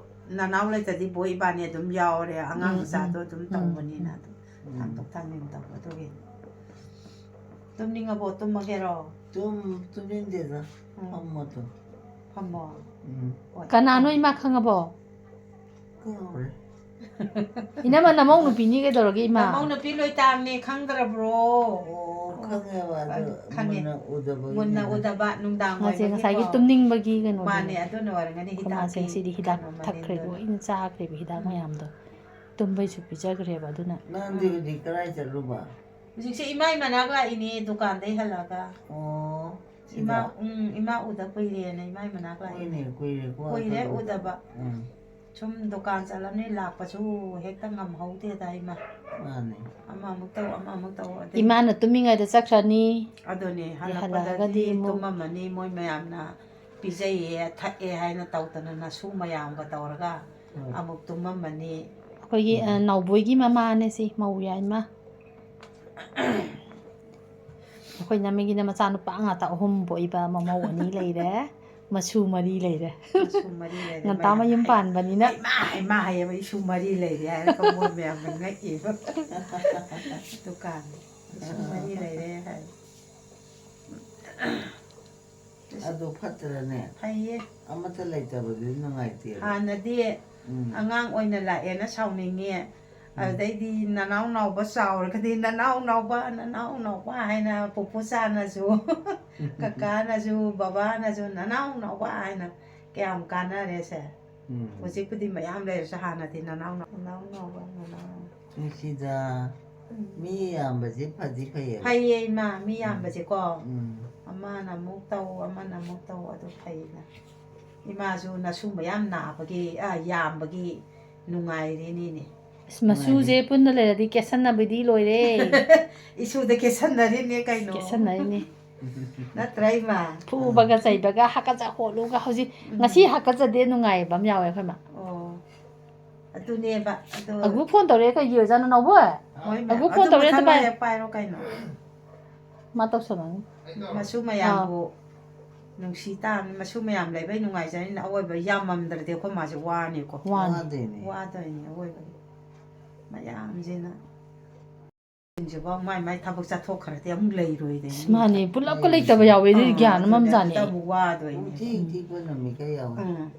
ꯅꯅꯥꯎ ꯂꯩꯇꯗꯤ ꯕꯣꯏ ꯏꯕꯥꯅꯤ ꯑꯗꯨꯝ ꯌꯥꯎꯔꯦ, ꯑꯉꯥꯡ ꯎꯝ, ꯃꯆꯥꯗꯣ ꯎꯝ, ꯑꯗꯨꯝ ꯎꯝ, ꯇꯧꯕꯅꯤꯅ꯫ ꯎꯝ꯫ ꯑꯗꯨꯝ ꯎꯝ꯫ ꯊꯥꯡꯇꯣꯛ ꯊꯥꯡꯖꯤꯟ ꯇꯧꯕ ꯑꯗꯨꯒꯤ꯫ ꯇꯨꯝꯅꯤꯡꯉꯕꯣ? ꯇꯨꯝꯃꯒꯦꯔꯣ? ꯇꯨꯝ-, ꯇꯨꯝꯅꯤꯡꯗꯦꯗ꯫ ꯎꯝ꯫ ꯐꯝꯃꯣ ꯑꯗꯨꯝ꯫ ꯐꯝꯃꯣ꯫ ꯎꯝ꯫ ꯍꯣꯏ꯫ ꯀꯅꯥꯅꯣ ꯏꯃꯥ ꯈꯪꯉꯕꯣ? ꯀꯥꯎꯔꯦ꯫ ꯏꯅꯝꯃ, ꯅꯃꯧ ꯅꯨꯄꯤꯅꯤ ꯀꯩꯗꯧꯔꯒꯦ, ꯏꯃꯥ? ꯅꯃꯧ ꯅꯨꯄꯤ ꯂꯣꯏꯇꯥꯝꯅꯦ, ꯈꯪꯗ꯭ꯔꯕ꯭ꯔꯣ? ꯑꯣ, ꯈꯪꯉꯦꯕ, ꯑꯗꯨ ꯈꯪꯉꯦ꯫ ꯃꯨꯟꯅ ꯎꯗꯕꯒꯤꯅꯤꯗ꯫ ꯃꯨꯟꯅ ꯎꯗꯕ, ꯅꯨꯡꯗꯥꯡ ꯃꯥꯁꯦ ꯑꯣꯏꯕꯒꯤ ꯉꯁꯥꯏꯒꯤ ꯀꯣ꯫ ꯇꯨꯝꯅꯤꯡꯕꯒꯤ ꯀꯩꯅꯣꯗꯨꯅꯦ꯫ ꯃꯥꯅꯦ, ꯑꯗꯨꯅ ꯑꯣꯏꯔꯝꯒꯅꯤ, ꯑꯩꯈꯣꯏ ꯃꯥꯁꯦ ꯍꯤꯗꯥꯛꯀꯤ ꯉꯁꯤꯗꯤ ꯍꯤꯗꯥꯛ ꯀꯩꯅꯣ ꯊꯛꯈ꯭ꯔꯦ, ꯃꯅꯤꯜꯗꯨꯅ꯫ ꯂꯣꯏꯅ ꯆꯥꯈ꯭ꯔꯦꯕ ꯍꯤꯗꯥꯛ ꯎꯝ꯫ ꯃꯌꯥꯝꯗꯣ꯫ ꯇꯨꯝꯕꯩꯁꯨ ꯄꯤꯖꯈ꯭ꯔꯦꯕ, ꯑꯗꯨꯅ꯫ ꯅꯪꯗꯤ ꯎꯝ꯫ ꯍꯧꯖꯤꯛ ꯀꯗꯥꯏ ꯆꯠꯂꯨꯕ? ꯍꯧꯖꯤꯛꯁꯦ ꯏꯃꯥꯏ ꯃꯅꯥꯛ ꯂꯥꯛꯏꯅꯦ, ꯗꯨꯀꯥꯟꯗꯩ ꯍꯜꯂꯛꯑꯒ꯫ ꯑꯣ꯫ ꯏꯃꯥ, ꯁꯤꯗ꯫ ꯎꯝ, ꯏꯃꯥ ꯎꯗ ꯀꯨꯏꯔꯦꯅ ꯏꯃꯥ ꯃꯅꯥꯛ ꯂꯥꯛꯏꯅꯦ꯫ ꯍꯣꯏꯅꯦ, ꯀꯨꯏꯔꯦꯀꯣ, ꯀꯨꯏꯔꯦ ꯊꯥꯗꯣꯛ-, ꯎꯗꯕ꯫ ꯎꯝ꯫ ꯁꯨꯝ ꯗꯨꯀꯥꯟ ꯆꯠꯂꯝꯅꯤ, ꯂꯥꯛꯄꯁꯨ ꯍꯦꯛꯇ ꯉꯝꯍꯧꯗꯦꯗ ꯏꯃꯥ꯫ ꯃꯥꯅꯦ꯫ ꯑꯃꯃꯨꯛ ꯇꯧ, ꯑꯃꯃꯨꯛ ꯇꯧ, ꯑꯗꯩ ꯏꯃꯥꯅ ꯇꯨꯝꯃꯤꯉꯩꯗ ꯆꯠꯈ꯭ꯔꯅꯤ꯫ ꯑꯗꯨꯅꯦ, ꯑꯗꯩ ꯍꯜꯂꯛꯄꯗꯗꯤ ꯍꯜꯂꯛꯑꯒꯗꯤ ꯑꯃꯨꯛ ꯇꯨꯝꯃꯝꯃꯅꯤ, ꯃꯣꯏ ꯃꯌꯥꯝꯅ ꯄꯤꯖꯩꯌꯦ, ꯊꯛꯑꯦ ꯍꯥꯏꯅ ꯇꯧꯗꯅ ꯅꯁꯨ ꯃꯌꯥꯝꯒ ꯇꯧꯔꯒ ꯍꯣꯏ꯫ ꯑꯃꯨꯛ ꯇꯨꯝꯃꯝꯃꯅꯤ꯫ ꯑꯩꯈꯣꯏꯒꯤ, ꯎꯝ꯫ ꯑ, ꯅꯥꯎꯕꯣꯏꯒꯤ ꯃꯃꯥꯅꯦ ꯁꯤ, ꯃꯧ ꯌꯥꯏꯃ꯫ ꯑꯩꯈꯣꯏ ꯅꯃꯤꯒꯤꯅ ꯃꯆꯥꯅꯨꯄꯥ ꯉꯥꯛꯇ ꯑꯍꯨꯝ ꯄꯣꯛꯏꯕ, ꯃꯃꯧ ꯑꯅꯤ ꯂꯩꯔꯦ, ꯃꯁꯨ ꯃꯔꯤ ꯂꯩꯔꯦ꯫ ꯃꯁꯨ ꯃꯔꯤ ꯂꯩꯔꯦ, ꯉꯟꯇꯥ ꯃꯌꯥꯝ ꯃꯌꯨꯝ ꯍꯥꯏ-, ꯄꯥꯟꯕꯅꯤꯅ꯫ ꯍꯩꯃꯥ, ꯍꯩꯃꯥ ꯍꯥꯏꯌꯦꯕ, ꯏꯁꯨ ꯃꯔꯤ ꯂꯩꯔꯦ ꯍꯥꯏꯔꯒ ꯃꯣꯏ ꯃꯌꯥꯝꯅ ꯉꯛꯏꯕ꯫ ꯗꯨꯀꯥꯟ, ꯏꯁꯨ ꯃꯔꯤ ꯂꯩꯔꯦ ꯍꯥꯏ꯫ ꯑꯗꯨ ꯐꯠꯇ꯭ꯔꯅꯦ? ꯐꯩꯌꯦ꯫ ꯑꯃꯠꯇ ꯂꯩꯇꯕꯗꯨꯗꯤ ꯅꯨꯡꯉꯥꯏꯇꯦꯕ꯫ ꯍꯥꯟꯅꯗꯤ ꯎꯝ꯫ ꯑꯉꯥꯡ ꯑꯣꯏꯅ ꯂꯥꯛꯑꯦꯅ ꯁꯥꯎꯅꯤꯡꯉꯦ꯫ ꯎꯝ꯫ ꯑꯗꯩꯗꯤ ꯅꯅꯥꯎ ꯅꯥꯎꯕ ꯆꯥꯎꯔꯒꯗꯤ ꯅꯅꯥꯎ ꯅꯥꯎꯕ, ꯅꯅꯥꯎ ꯅꯥꯎꯕ ꯍꯥꯏꯅ ꯄꯨꯄꯨ ꯆꯥꯅꯁꯨ, ꯀꯀꯥꯅꯁꯨ, ꯕꯕꯥꯅꯁꯨ ꯅꯅꯥꯎ ꯅꯥꯎꯕ ꯍꯥꯏꯅ ꯀꯌꯥꯝ ꯀꯥꯟꯅꯔꯦꯁꯦ꯫ ꯎꯝ꯫ ꯍꯧꯖꯤꯛꯄꯨꯗꯤ ꯃꯌꯥꯝ ꯂꯩꯔꯁꯨ ꯍꯥꯟꯅꯗꯤ ꯅꯅꯥꯎ ꯅꯥꯎ-, ꯅꯅꯥꯎ ꯅꯥꯎꯕ, ꯅꯅꯥꯎ ꯅꯨꯡꯁꯤꯗ꯫ ꯎꯝ꯫ ꯃꯤ ꯌꯥꯝꯕꯁꯦ ꯐꯗꯤ ꯐꯩꯌꯦꯕ꯫ ꯐꯩꯌꯦ ꯏꯃꯥ, ꯃꯤ ꯎꯝ꯫ ꯌꯥꯝꯕꯁꯦꯀꯣ꯫ ꯎꯝ꯫ ꯑꯃꯅ ꯑꯃꯨꯛ ꯇꯧ, ꯑꯃꯅ ꯑꯃꯨꯛ ꯇꯧ, ꯑꯗꯨ ꯐꯩꯅ꯫ ꯏꯃꯥꯁꯨ ꯅꯁꯨ ꯃꯌꯥꯝ ꯅꯥꯕꯒꯤ, ꯑ, ꯌꯥꯝꯕꯒꯤ ꯅꯨꯡꯉꯥꯏꯔꯤꯅꯤꯅꯦ꯫ ꯑꯁ, ꯃꯆꯨꯁꯦ ꯅꯨꯡꯉꯥꯏꯔꯤ꯫ ꯄꯨꯟꯅ ꯂꯩꯔꯗꯤ ꯀꯦꯁꯟꯅꯕꯗꯤ ꯂꯣꯏꯔꯦ꯫ ꯏꯁꯨꯗ ꯀꯦꯁꯟꯅꯔꯤꯅꯦ ꯀꯩꯅꯣ꯫ ꯀꯦꯁꯟꯅꯔꯤꯅꯦ꯫ ꯅꯠꯇ꯭ꯔꯥ ꯏꯃꯥ? ꯐꯨꯕꯒ ꯆꯩꯕꯒ ꯍꯥꯀꯠꯆ ꯈꯣꯠꯂꯨꯒ ꯍꯧꯖꯤꯛ, ꯎꯝ꯫ ꯉꯁꯤ ꯍꯥꯀꯠꯆꯗꯦ ꯅꯨꯡꯉꯥꯏꯕ ꯑꯃ ꯌꯥꯎꯋꯦ ꯑꯩꯈꯣꯏ ꯃꯥ꯫ ꯑꯣ꯫ ꯑꯗꯨꯅꯦꯕ, ꯑꯗꯣ ꯑꯒꯨ ꯐꯣꯟ ꯇꯧꯔꯛꯑꯦ ꯀꯩꯒꯤ ꯑꯣꯏꯖꯥꯠꯅꯣ ꯅꯥꯎꯕꯣꯏ? ꯍꯣꯏ, ꯑꯒꯨ ꯐꯣꯟ ꯑꯗꯨ ꯇꯧꯔꯛꯑꯦ ꯃꯊꯪ ꯑꯝꯇ ꯄꯥꯏꯌꯨ꯫ ꯍꯦꯛ ꯄꯥꯏꯔꯣ ꯀꯩꯅꯣ꯫ ꯃꯥ ꯇꯧꯁꯜꯂꯛꯑꯅꯤ꯫ ꯃꯁꯨ ꯃꯌꯥꯝꯕꯨ ꯑꯥ꯫ ꯅꯨꯡꯁꯤ ꯇꯥꯕꯅꯤ, ꯃꯁꯨ ꯃꯌꯥꯝ ꯂꯩꯕꯩ ꯅꯨꯡꯉꯥꯏꯖꯔꯤꯅꯤ꯫ ꯑꯋꯣꯏꯕ ꯌꯥꯝꯃꯝꯗ꯭ꯔꯗꯤ ꯑꯩꯈꯣꯏ ꯃꯥꯁꯦ ꯋꯥꯅꯤꯀꯣ꯫ ꯋꯥꯅꯤ꯫ ꯋꯥꯗꯣꯏꯅꯦ꯫ ꯋꯥꯗꯣꯏꯅꯦ ꯑꯋꯣꯏꯕꯒꯤ꯫ ꯃꯌꯥꯝꯁꯤꯅ꯫ ꯁꯤꯡꯁꯤꯐꯥꯎ ꯃꯥꯏ ꯃꯥꯏ ꯊꯕꯛ ꯆꯠꯊꯣꯛꯈ꯭ꯔꯗꯤ ꯑꯃꯨꯛ ꯂꯩꯔꯣꯏꯗꯣꯏꯅꯤ꯫ ꯑꯁ, ꯃꯥꯅꯦ, ꯄꯨꯂꯞꯀ ꯂꯩꯇꯕ ꯌꯥꯎꯋꯦ, ꯑꯗꯨꯗꯤ ꯑꯥ, ꯒ꯭ꯌꯥꯟ ꯑꯃ ꯑꯗꯨꯅꯦ, ꯆꯥꯅꯤ꯫ ꯑꯗꯨꯗ ꯑꯃꯨꯛ ꯋꯥꯗꯣꯏꯅꯤ꯫ ꯎꯝ, ꯊꯤ ꯊꯤ ꯄꯨꯟꯅ ꯃꯤꯈꯥꯏ ꯌꯥꯎꯋꯦ꯫ ꯎꯝ꯫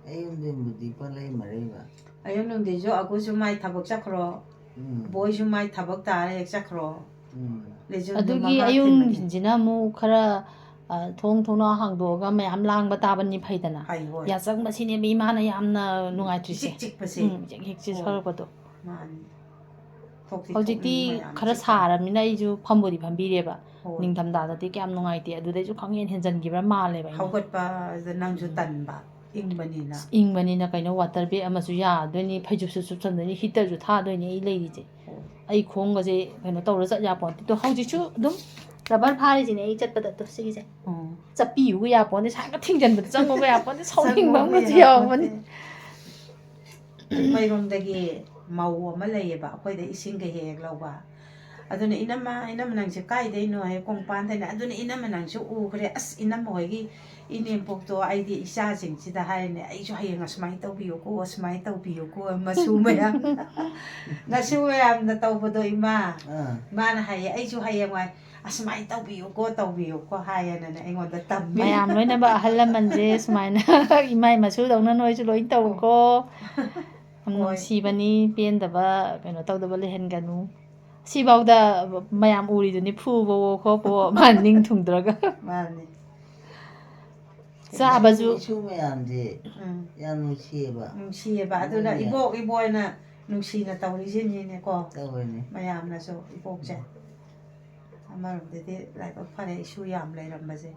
ꯑꯌꯨꯛ ꯅꯨꯡꯊꯤꯟꯕꯨꯗꯤ ꯄꯪꯂꯩ ꯃꯔꯩꯕ꯫ ꯑꯌꯨꯛ ꯅꯨꯡꯊꯤꯟꯁꯨ ꯑꯒꯨꯁꯨ ꯃꯥꯏ ꯊꯕꯛ ꯆꯠꯈ꯭ꯔꯣ, ꯎꯝ꯫ ꯕꯣꯏꯁꯨ ꯃꯥꯏ ꯊꯕꯛ ꯇꯥꯔ ꯍꯦꯛ ꯆꯠꯈ꯭ꯔꯣ꯫ ꯎꯝ꯫ ꯂꯩꯖꯨꯟꯗꯨ ꯑꯗꯨꯒꯤ ꯃꯈꯥ ꯑꯌꯨꯛ ꯊꯤꯟꯕꯅꯤ꯫ ꯅꯨꯡꯊꯤꯟꯁꯤꯅ ꯑꯃꯨꯛ ꯈꯔ, ꯑ, ꯊꯣꯡ ꯊꯣꯡꯅꯥꯎ ꯍꯥꯡꯗꯣꯛꯑꯒ ꯃꯌꯥꯝ ꯂꯥꯡꯕ ꯇꯥꯕꯅꯤ ꯐꯩꯗꯅ꯫ ꯐꯩ, ꯍꯣꯏ꯫ ꯌꯥꯆꯪꯕꯁꯤꯅꯦꯕ ꯏꯃꯥꯅ ꯌꯥꯝꯅ ꯅꯨꯡꯉꯥꯏꯇ꯭ꯔꯤꯁꯦ꯫ ꯏꯆꯤꯛ ꯆꯤꯛꯄꯁꯦ꯫ ꯎꯝ, ꯏꯆꯤꯛ ꯍꯦꯛ ꯆꯤꯛ ꯍꯣꯏ꯫ ꯁꯧꯔꯛꯄꯗꯣ꯫ ꯃꯥꯅꯤ꯫ ꯊꯣꯛꯇꯤ ꯍꯧꯖꯤꯛꯇꯤ ꯊꯣꯛꯅꯤꯡꯕ ꯌꯥꯝ ꯈꯔ ꯆꯤꯛꯄ꯫ ꯁꯥꯔꯕꯅꯤꯅ ꯑꯩꯁꯨ ꯐꯝꯕꯨꯗꯤ ꯐꯝꯕꯤꯔꯦꯕ꯫ ꯍꯣꯏ꯫ ꯅꯤꯡꯊꯝꯊꯥꯗꯗꯤ ꯀꯌꯥꯝ ꯅꯨꯡꯉꯥꯏꯇꯦ, ꯑꯗꯨꯗꯩꯁꯨ ꯈꯪꯍꯦꯟ ꯍꯦꯟꯖꯟꯈꯤꯕ꯭ꯔꯥ ꯃꯥꯜꯂꯦꯕ ꯑꯩꯅ꯫ ꯍꯧꯒꯠꯄꯗ ꯅꯪꯁꯨ ꯇꯟꯕ, ꯏꯪꯕꯅꯤꯅ꯫ ꯏꯪꯕꯅꯤꯅ ꯀꯩꯅꯣ, ꯋꯥꯇꯔ ꯕꯦꯒ ꯑꯃꯁꯨ ꯌꯥꯗꯣꯏꯅꯤ, ꯐꯩꯖꯨꯞꯁꯨ ꯁꯨꯞꯆꯟꯗꯣꯏꯅꯤ, ꯍꯤꯇꯔꯁꯨ ꯊꯥꯗꯣꯏꯅꯤ ꯑꯩ ꯂꯩꯔꯤꯁꯦ꯫ ꯑꯣ꯫ ꯑꯩ ꯈꯣꯡꯒꯁꯦ ꯀꯩꯅꯣ ꯇꯧꯔ ꯆꯠ ꯌꯥꯄꯣꯟꯇꯦ꯫ ꯑꯗꯣ ꯍꯧꯖꯤꯛꯁꯨ ꯑꯗꯨꯝ ꯔꯕꯔ ꯐꯥꯔꯤꯁꯤꯅꯦ ꯑꯩ ꯆꯠꯄꯗ꯫ ꯑꯗꯣ ꯁꯤꯒꯤꯁꯦ ꯑꯣ꯫ ꯆꯠꯄꯤꯌꯨꯒ ꯌꯥꯄꯣꯟꯇꯦ, ꯁꯥꯏꯒ ꯊꯤꯡꯖꯟꯕꯗ ꯆꯪꯉꯨꯒ ꯌꯥꯄꯣꯟꯇꯦ, ꯁꯥꯎꯅꯤꯡꯕ ꯆꯪꯉꯨꯒ ꯑꯃꯁꯨ ꯌꯥꯄꯣꯟꯇꯦ꯫ ꯌꯥꯎꯕꯅꯤ꯫ ꯆꯤꯡꯃꯩꯔꯣꯡꯗꯒꯤ ꯃꯧ ꯑꯃ ꯂꯩꯌꯦꯕ, ꯑꯩꯈꯣꯏꯗ ꯏꯁꯤꯡꯒ ꯍꯦꯛ ꯍꯦꯛ ꯂꯧꯕ꯫ ꯑꯗꯨꯅ, "ꯏꯅꯝꯃ, ꯏꯅꯝꯃ, ꯅꯪꯁꯦ ꯀꯥꯏꯗꯩꯅꯣ?" ꯍꯥꯏ, "ꯀꯣꯡꯄꯥꯟꯗꯩꯅꯦ"꯫ "ꯑꯗꯨꯅ ꯏꯅꯝꯃ ꯅꯪꯁꯦ ꯎꯈ꯭ꯔꯦ꯫ ꯑꯁ, ꯏꯅꯝꯃ ꯍꯣꯏꯒꯤ ꯏꯅꯦꯝꯄꯣꯛꯇꯣ ꯑꯩꯗꯤ ꯏꯆꯥꯁꯤꯡꯁꯤꯗ ꯍꯥꯏꯔꯤꯅꯦ, ꯑꯩꯁꯨ ꯍꯌꯦꯡ ꯑꯁꯨꯃꯥꯏꯅ ꯇꯧꯕꯤꯌꯨꯀꯣ, ꯑꯁꯨꯃꯥꯏꯅ ꯇꯧꯕꯤꯌꯨꯀꯣ", ꯃꯁꯨ ꯃꯌꯥꯝ, ꯃꯁꯨ ꯃꯌꯥꯝꯅ ꯇꯧꯕꯗꯣ, ꯏꯃꯥ, ꯑꯥ꯫ ꯏꯃꯥꯅ ꯍꯥꯏꯌꯦ, "ꯑꯩꯁꯨ ꯍꯌꯦꯡꯋꯥꯏ ꯑꯁꯨꯃꯥꯏꯅ ꯇꯧꯕꯤꯌꯨꯀꯣ, ꯇꯧꯕꯤꯌꯨꯀꯣ" ꯍꯥꯏꯌꯦꯅꯅꯦ ꯑꯩꯉꯣꯟꯗ ꯇꯝꯃꯤ꯫ ꯃꯌꯥꯝ ꯂꯣꯏꯅꯃꯛ ꯑꯍꯜ ꯂꯃꯟꯁꯦ ꯁꯨꯃꯥꯏꯅ ꯏꯃꯥꯏ ꯃꯁꯨꯗꯧꯅ ꯅꯣꯏꯁꯨ ꯂꯣꯏ ꯇꯧꯀꯣ꯫ ꯌꯥꯝ ꯍꯣꯏ꯫ ꯅꯨꯡꯁꯤꯕꯅꯤ, ꯄꯦꯟꯗꯕ ꯀꯩꯅꯣ ꯇꯧꯗꯕ ꯂꯩꯍꯟꯒꯅꯨ꯫ ꯁꯤꯐꯥꯎꯗ ꯃꯌꯥꯝ ꯎꯔꯤꯗꯨꯅꯤ, ꯐꯨꯕꯋꯣ ꯈꯣꯠꯄꯋꯣ, ꯃꯥ ꯅꯤꯡ ꯊꯨꯡꯗ꯭ꯔꯒ꯫ ꯃꯥꯅꯤ꯫ ꯆꯥꯕꯁꯨ ꯏꯁꯨ ꯃꯌꯥꯝꯁꯦ ꯎꯝ꯫ ꯌꯥꯝ ꯅꯨꯡꯁꯤꯌꯦꯕ꯫ ꯅꯨꯡꯁꯤꯌꯦꯕ꯫ ꯑꯗꯨꯅ ꯃꯣꯏꯅ ꯏꯕꯣꯛ ꯏꯕꯣꯏꯅ ꯅꯨꯡꯁꯤꯅ ꯇꯧꯔꯤꯁꯤꯅꯤꯅꯦꯀꯣ꯫ ꯇꯧꯔꯤꯅꯤ꯫ ꯃꯌꯥꯝꯅꯁꯨ ꯏꯕꯣꯛꯁꯦ꯫ ꯑꯃꯔꯣꯝꯗꯗꯤ ꯂꯥꯏꯕꯛ ꯐꯔꯦ ꯏꯁꯨ ꯌꯥꯝ ꯂꯩꯔꯝꯕꯁꯦ꯫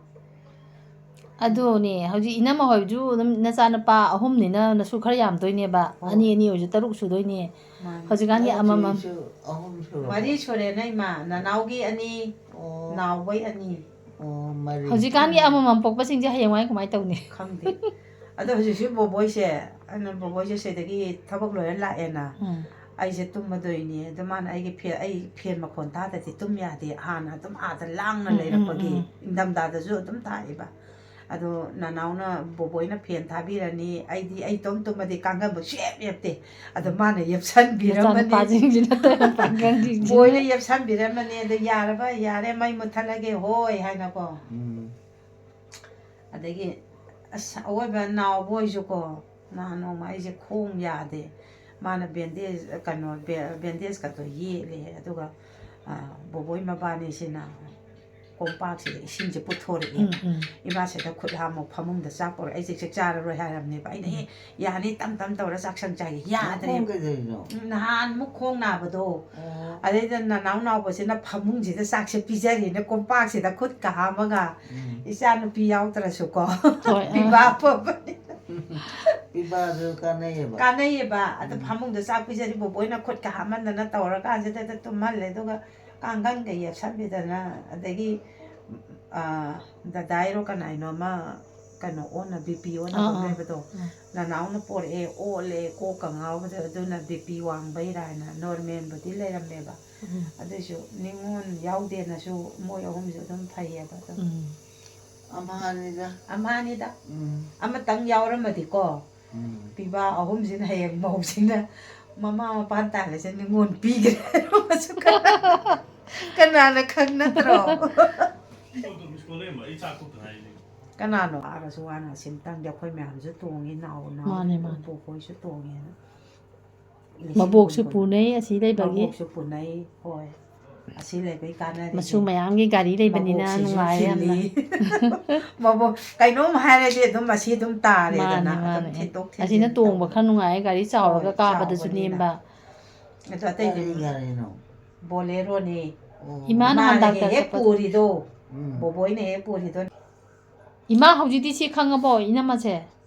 ꯑꯗꯨꯅꯦ, ꯍꯧꯖꯤꯛ ꯏꯅꯝꯃ ꯍꯣꯏꯁꯨ ꯑꯗꯨꯝ ꯅꯆꯥꯅꯨꯄꯥ ꯑꯍꯨꯝꯅꯤꯅ ꯅꯁꯨ ꯈꯔ ꯌꯥꯝꯗꯣꯏꯅꯦꯕ꯫ ꯍꯣꯏ꯫ ꯑꯅꯤ ꯑꯅꯤ ꯑꯣꯏꯔꯁꯨ ꯇꯔꯨꯛ ꯁꯨꯗꯣꯏꯅꯦ꯫ ꯃꯥꯅꯤ꯫ ꯍꯧꯖꯤꯛꯀꯥꯟꯒꯤ ꯑꯃꯃꯝ꯫ ꯏꯆꯦꯁꯨ ꯑꯍꯨꯝ ꯁꯨꯔꯕꯣ? ꯃꯔꯤ ꯁꯨꯔꯦꯅ ꯏꯃꯥ, ꯅꯅꯥꯎꯒꯤ ꯑꯅꯤ, ꯑꯣ, ꯅꯥꯎꯕꯩ ꯑꯅꯤ꯫ ꯑꯣ, ꯃꯔꯤ꯫ ꯍꯧꯖꯤꯛꯀꯥꯟꯒꯤ ꯑꯃꯃꯝ ꯄꯣꯛꯄꯁꯤꯡꯁꯦ ꯍꯌꯦꯡꯋꯥꯏ ꯀꯃꯥꯏꯅ ꯇꯧꯅꯤ? ꯈꯪꯗꯦ꯫ ꯑꯗꯣ ꯍꯧꯖꯤꯛꯁꯤ ꯕꯣꯕꯣꯏꯁꯦ, ꯑꯩꯅ ꯕꯣꯕꯣꯏꯁꯦ ꯁꯤꯗꯒꯤ ꯊꯕꯛ ꯂꯣꯏꯔ ꯂꯥꯛꯑꯦꯅ꯫ ꯎꯝ꯫ ꯑꯩꯁꯦ ꯇꯨꯝꯃꯗꯣꯏꯅꯤ꯫ ꯑꯗꯣ ꯃꯥꯅ ꯑꯩꯒꯤ ꯐꯦ-, ꯑꯩ ꯐꯦꯟ ꯃꯈꯣꯟ ꯇꯥꯗꯗꯤ ꯇꯨꯝ ꯌꯥꯗꯦ꯫ ꯍꯥꯟꯅ ꯑꯗꯨꯝ ꯑꯥꯗ ꯂꯥꯡꯅ ꯎꯝ, ꯎꯝ, ꯂꯩꯔꯛꯄꯒꯤ꯫ ꯎꯝ꯫ ꯏꯪꯊꯝꯊꯥꯗꯁꯨ ꯑꯗꯨꯝ ꯊꯥꯛꯑꯦꯕ꯫ ꯑꯗꯣ ꯅꯅꯥꯎꯅ ꯕꯣꯕꯣꯏꯅ ꯐꯦꯟ ꯊꯥꯕꯤꯔꯅꯤ꯫ ꯑꯩꯗꯤ ꯑꯩ ꯏꯇꯣꯝ ꯇꯨꯝꯃꯗꯤ ꯀꯥꯡꯒꯟꯕꯨ ꯁꯨꯡꯌꯦꯞ ꯌꯦꯞꯇꯦ꯫ ꯑꯗꯣ ꯃꯥꯅ ꯌꯦꯞꯁꯟꯕꯤꯔꯝꯃꯅꯤ꯫ ꯃꯆꯥꯅꯨꯄꯥꯁꯤꯡꯁꯤꯅ ꯄꯥꯡꯒꯜꯁꯤꯡꯁꯤꯅ꯫ ꯕꯣꯏꯅ ꯌꯦꯞꯁꯟꯕꯤꯔꯝꯃꯅꯤ꯫ ꯑꯗꯣ "ꯌꯥꯔꯕ? ꯌꯥꯔꯦ, ꯃꯩ ꯃꯨꯠꯊꯠꯂꯒꯦ, ꯍꯣꯏ" ꯍꯥꯏꯅꯀꯣ꯫ ꯎꯝ꯫ ꯑꯗꯒꯤ ꯑꯁ, ꯑꯋꯣꯏꯕ ꯅꯥꯎꯕꯣꯏꯁꯨꯀꯣ, ꯅꯍꯥꯟ ꯅꯣꯡꯃ ꯑꯩꯁꯦ ꯈꯣꯡ ꯌꯥꯗꯦ, ꯃꯥꯅ ꯕꯦꯟꯗꯦꯖ, ꯀꯩꯅꯣ, ꯕꯦ-, ꯕꯦꯟꯗꯦꯖꯀꯗꯣ ꯌꯦꯠꯂꯦ꯫ ꯑꯗꯨꯒ, ꯑ, ꯕꯣꯕꯣꯏ ꯃꯕꯥꯅꯤꯁꯤꯅ ꯀꯣꯝꯄꯥꯛꯁꯤꯗ ꯏꯁꯤꯡꯁꯦ ꯄꯨꯊꯣꯔꯛꯑꯦ꯫ ꯎꯝ, ꯎꯝ꯫ ꯏꯃꯥꯁꯤꯗ ꯈꯨꯠ ꯍꯥꯝꯃꯣ, ꯐꯃꯨꯡꯗ ꯆꯥꯛ ꯄꯨꯔꯛꯑꯣ, ꯑꯩꯁꯦ ꯆꯥꯛ ꯆꯥꯔꯔꯣꯏ ꯍꯥꯏꯔꯕꯅꯦꯕ꯫ ꯑꯩꯅ, "ꯑꯦ, ꯌꯥꯅꯤ, ꯇꯞ ꯇꯞ ꯇꯧꯔ ꯆꯥꯛꯁꯪ ꯆꯥꯒꯦ", ꯌꯥꯗ꯭ꯔꯦ꯫ ꯅꯈꯣꯡ ꯀꯩꯗꯧꯔꯤꯅꯣ? ꯎꯝ, ꯅꯍꯥꯟꯃꯨꯛ ꯈꯣꯡ ꯅꯥꯕꯗꯣ, ꯑꯣ꯫ ꯑꯗꯩꯗ ꯅꯅꯥꯎ ꯅꯥꯎꯕꯁꯤꯅ ꯐꯃꯨꯡꯁꯤꯗ ꯆꯥꯛꯁꯦ ꯄꯤꯖꯔꯤꯅꯦ, ꯀꯣꯝꯄꯥꯛꯁꯤꯗ ꯈꯨꯠꯀ ꯍꯥꯝꯃꯒ꯫ ꯎꯝ꯫ ꯏꯆꯥ ꯅꯨꯄꯤ ꯌꯥꯎꯗ꯭ꯔꯁꯨꯀꯣ꯫ ꯍꯣꯏ, ꯑꯥ꯫ ꯄꯤꯕꯥ ꯐꯕꯅꯤꯅ꯫ ꯄꯤꯕꯥꯁꯨ ꯀꯥꯟꯅꯩꯌꯦꯕ꯫ ꯀꯥꯟꯅꯩꯌꯦꯕ꯫ ꯑꯗ ꯎꯝ꯫ ꯐꯃꯨꯡꯗ ꯆꯥꯛ ꯄꯤꯖꯔꯤ, ꯕꯣꯕꯣꯏꯅ ꯈꯨꯠꯀ ꯍꯥꯝꯍꯟꯗꯅ ꯇꯧꯔꯀꯥꯟꯁꯤꯗ ꯇꯨꯝꯍꯜꯂꯦ꯫ ꯑꯗꯨꯒ ꯀꯥꯡꯒꯟꯒ ꯌꯦꯞꯁꯟꯕꯤꯗꯅ, ꯑꯗꯒꯤ, ꯑ, ꯗꯗꯥꯏꯔꯣ ꯀꯅꯥꯏꯅꯣ ꯑꯃ ꯀꯩꯅꯣ ꯑꯣꯟꯅ, ꯕꯤ ꯄꯤ ꯑꯣꯟꯅꯕ ꯑꯥ, ꯑꯥ꯫ ꯂꯩꯕꯗꯣ, ꯑꯥ꯫ ꯅꯅꯥꯎꯅ ꯄꯣꯔꯛꯑꯦ, ꯑꯣꯜꯂꯦ, ꯀꯣꯛꯀ ꯉꯥꯎꯕꯗ, ꯑꯗꯨꯅ ꯕꯤ ꯄꯤ ꯋꯥꯡꯕꯩꯔꯥ ꯍꯥꯏꯅ ꯅꯣꯔꯃꯦꯜꯕꯨꯗꯤ ꯂꯩꯔꯝꯃꯦꯕ꯫ ꯎꯝ꯫ ꯑꯗꯨꯏꯁꯨ ꯅꯤꯉꯣꯜ ꯌꯥꯎꯗꯦꯅꯁꯨ ꯃꯣꯏ ꯑꯍꯨꯝꯁꯨ ꯑꯗꯨꯝ ꯐꯩꯌꯦꯕ ꯑꯗꯨꯝ꯫ ꯎꯝ꯫ ꯑꯃꯍꯥꯅꯤꯗ꯫ ꯑꯃꯍꯥꯅꯤꯗ꯫ ꯎꯝ꯫ ꯑꯃꯇꯪ ꯌꯥꯎꯔꯝꯃꯗꯤꯀꯣ, ꯎꯝ꯫ ꯄꯤꯕꯥ ꯑꯍꯨꯝꯁꯤꯅ ꯍꯌꯦꯡ ꯃꯧꯁꯤꯅ ꯃꯃꯥ ꯃꯄꯥ ꯇꯥꯜꯂꯤꯁꯦ ꯅꯤꯉꯣꯜ ꯄꯤꯈ꯭ꯔꯦ ꯍꯥꯏꯔꯝꯕꯁꯨ ꯀꯅꯥ-, ꯀꯅꯥꯅ ꯈꯪ ꯅꯠꯇ꯭ꯔꯣ? ꯑꯩꯉꯣꯟꯗ ꯃꯤꯁ ꯀꯣꯜ ꯂꯩꯔꯝꯕ, ꯑꯩ ꯆꯥꯛ ꯊꯣꯛꯇ ꯉꯥꯏꯔꯤ꯫ ꯀꯅꯥꯅꯣ? ꯋꯥꯔꯁꯨ ꯋꯥꯅ ꯁꯤꯝꯇꯪꯗꯤ ꯑꯩꯈꯣꯏ ꯃꯌꯥꯝꯁꯨ ꯇꯣꯡꯉꯤ, ꯅꯥꯎ ꯅꯥꯎ ꯃꯥꯅꯦ, ꯃꯥꯅꯦ꯫ ꯕꯣꯕꯣꯏꯁꯨ ꯇꯣꯡꯉꯦꯅ꯫ ꯂꯤꯁꯤꯡ ꯃꯕꯣꯛꯁꯨ ꯀꯨꯟ ꯀꯨꯟ꯫ ꯄꯨꯅꯩ ꯑꯁꯤ ꯂꯩꯕꯒꯤ꯫ ꯃꯕꯣꯛꯁꯨ ꯄꯨꯅꯩ, ꯍꯣꯏ꯫ ꯑꯁꯤ ꯂꯩꯕꯩ ꯀꯥꯟꯅꯔꯤꯁꯦ꯫ ꯃꯁꯨ ꯃꯌꯥꯝꯒꯤ ꯒꯥꯔꯤ ꯂꯩꯕꯅꯤꯅ ꯃꯕꯣꯛꯁꯤꯁꯨ ꯅꯨꯡꯉꯥꯏꯔꯦ ꯌꯥꯝꯅ꯫ ꯊꯤꯜꯂꯤ꯫ ꯃꯕꯣꯛ, ꯀꯩꯅꯣꯝ ꯍꯥꯏꯔꯗꯤ ꯑꯗꯨꯝ ꯑꯁꯤ ꯑꯗꯨꯝ ꯇꯥꯔꯦꯗꯅ, ꯃꯥꯅꯦ, ꯑꯗꯨꯝ ꯃꯥꯅꯦ꯫ ꯊꯤꯟꯗꯣꯛ ꯊꯤꯟꯖꯤꯟ ꯑꯁꯤꯅ ꯇꯣꯡꯕ ꯇꯧꯕ꯫ ꯈꯔ ꯅꯨꯡꯉꯥꯏ, ꯒꯥꯔꯤ ꯆꯥꯎꯔꯒ ꯍꯣꯏ, ꯀꯥꯕꯗꯁꯨ ꯆꯥꯎꯕꯅꯤꯅ꯫ ꯅꯦꯝꯕ꯫ ꯑꯗꯣ ꯑꯇꯩꯗꯤ ꯀꯔꯤ ꯒꯥꯔꯤꯅꯣ? ꯕꯣꯂꯦꯔꯣꯅꯦ꯫ ꯑꯣ꯫ ꯏꯃꯥꯅ ꯏꯃꯥꯅ ꯍꯥꯟ ꯗꯥꯛꯇꯔ ꯍꯦꯛ ꯍꯦꯛ ꯆꯠꯄ ꯄꯨꯔꯤꯗꯣ, ꯎꯝ꯫ ꯕꯣꯕꯣꯏꯅ ꯍꯦꯛ ꯄꯨꯔꯤꯗꯣ꯫ ꯏꯃꯥ, ꯍꯧꯖꯤꯛꯇꯤ ꯁꯤ ꯈꯪꯉꯕꯣ, ꯏꯅꯝꯃꯁꯦ?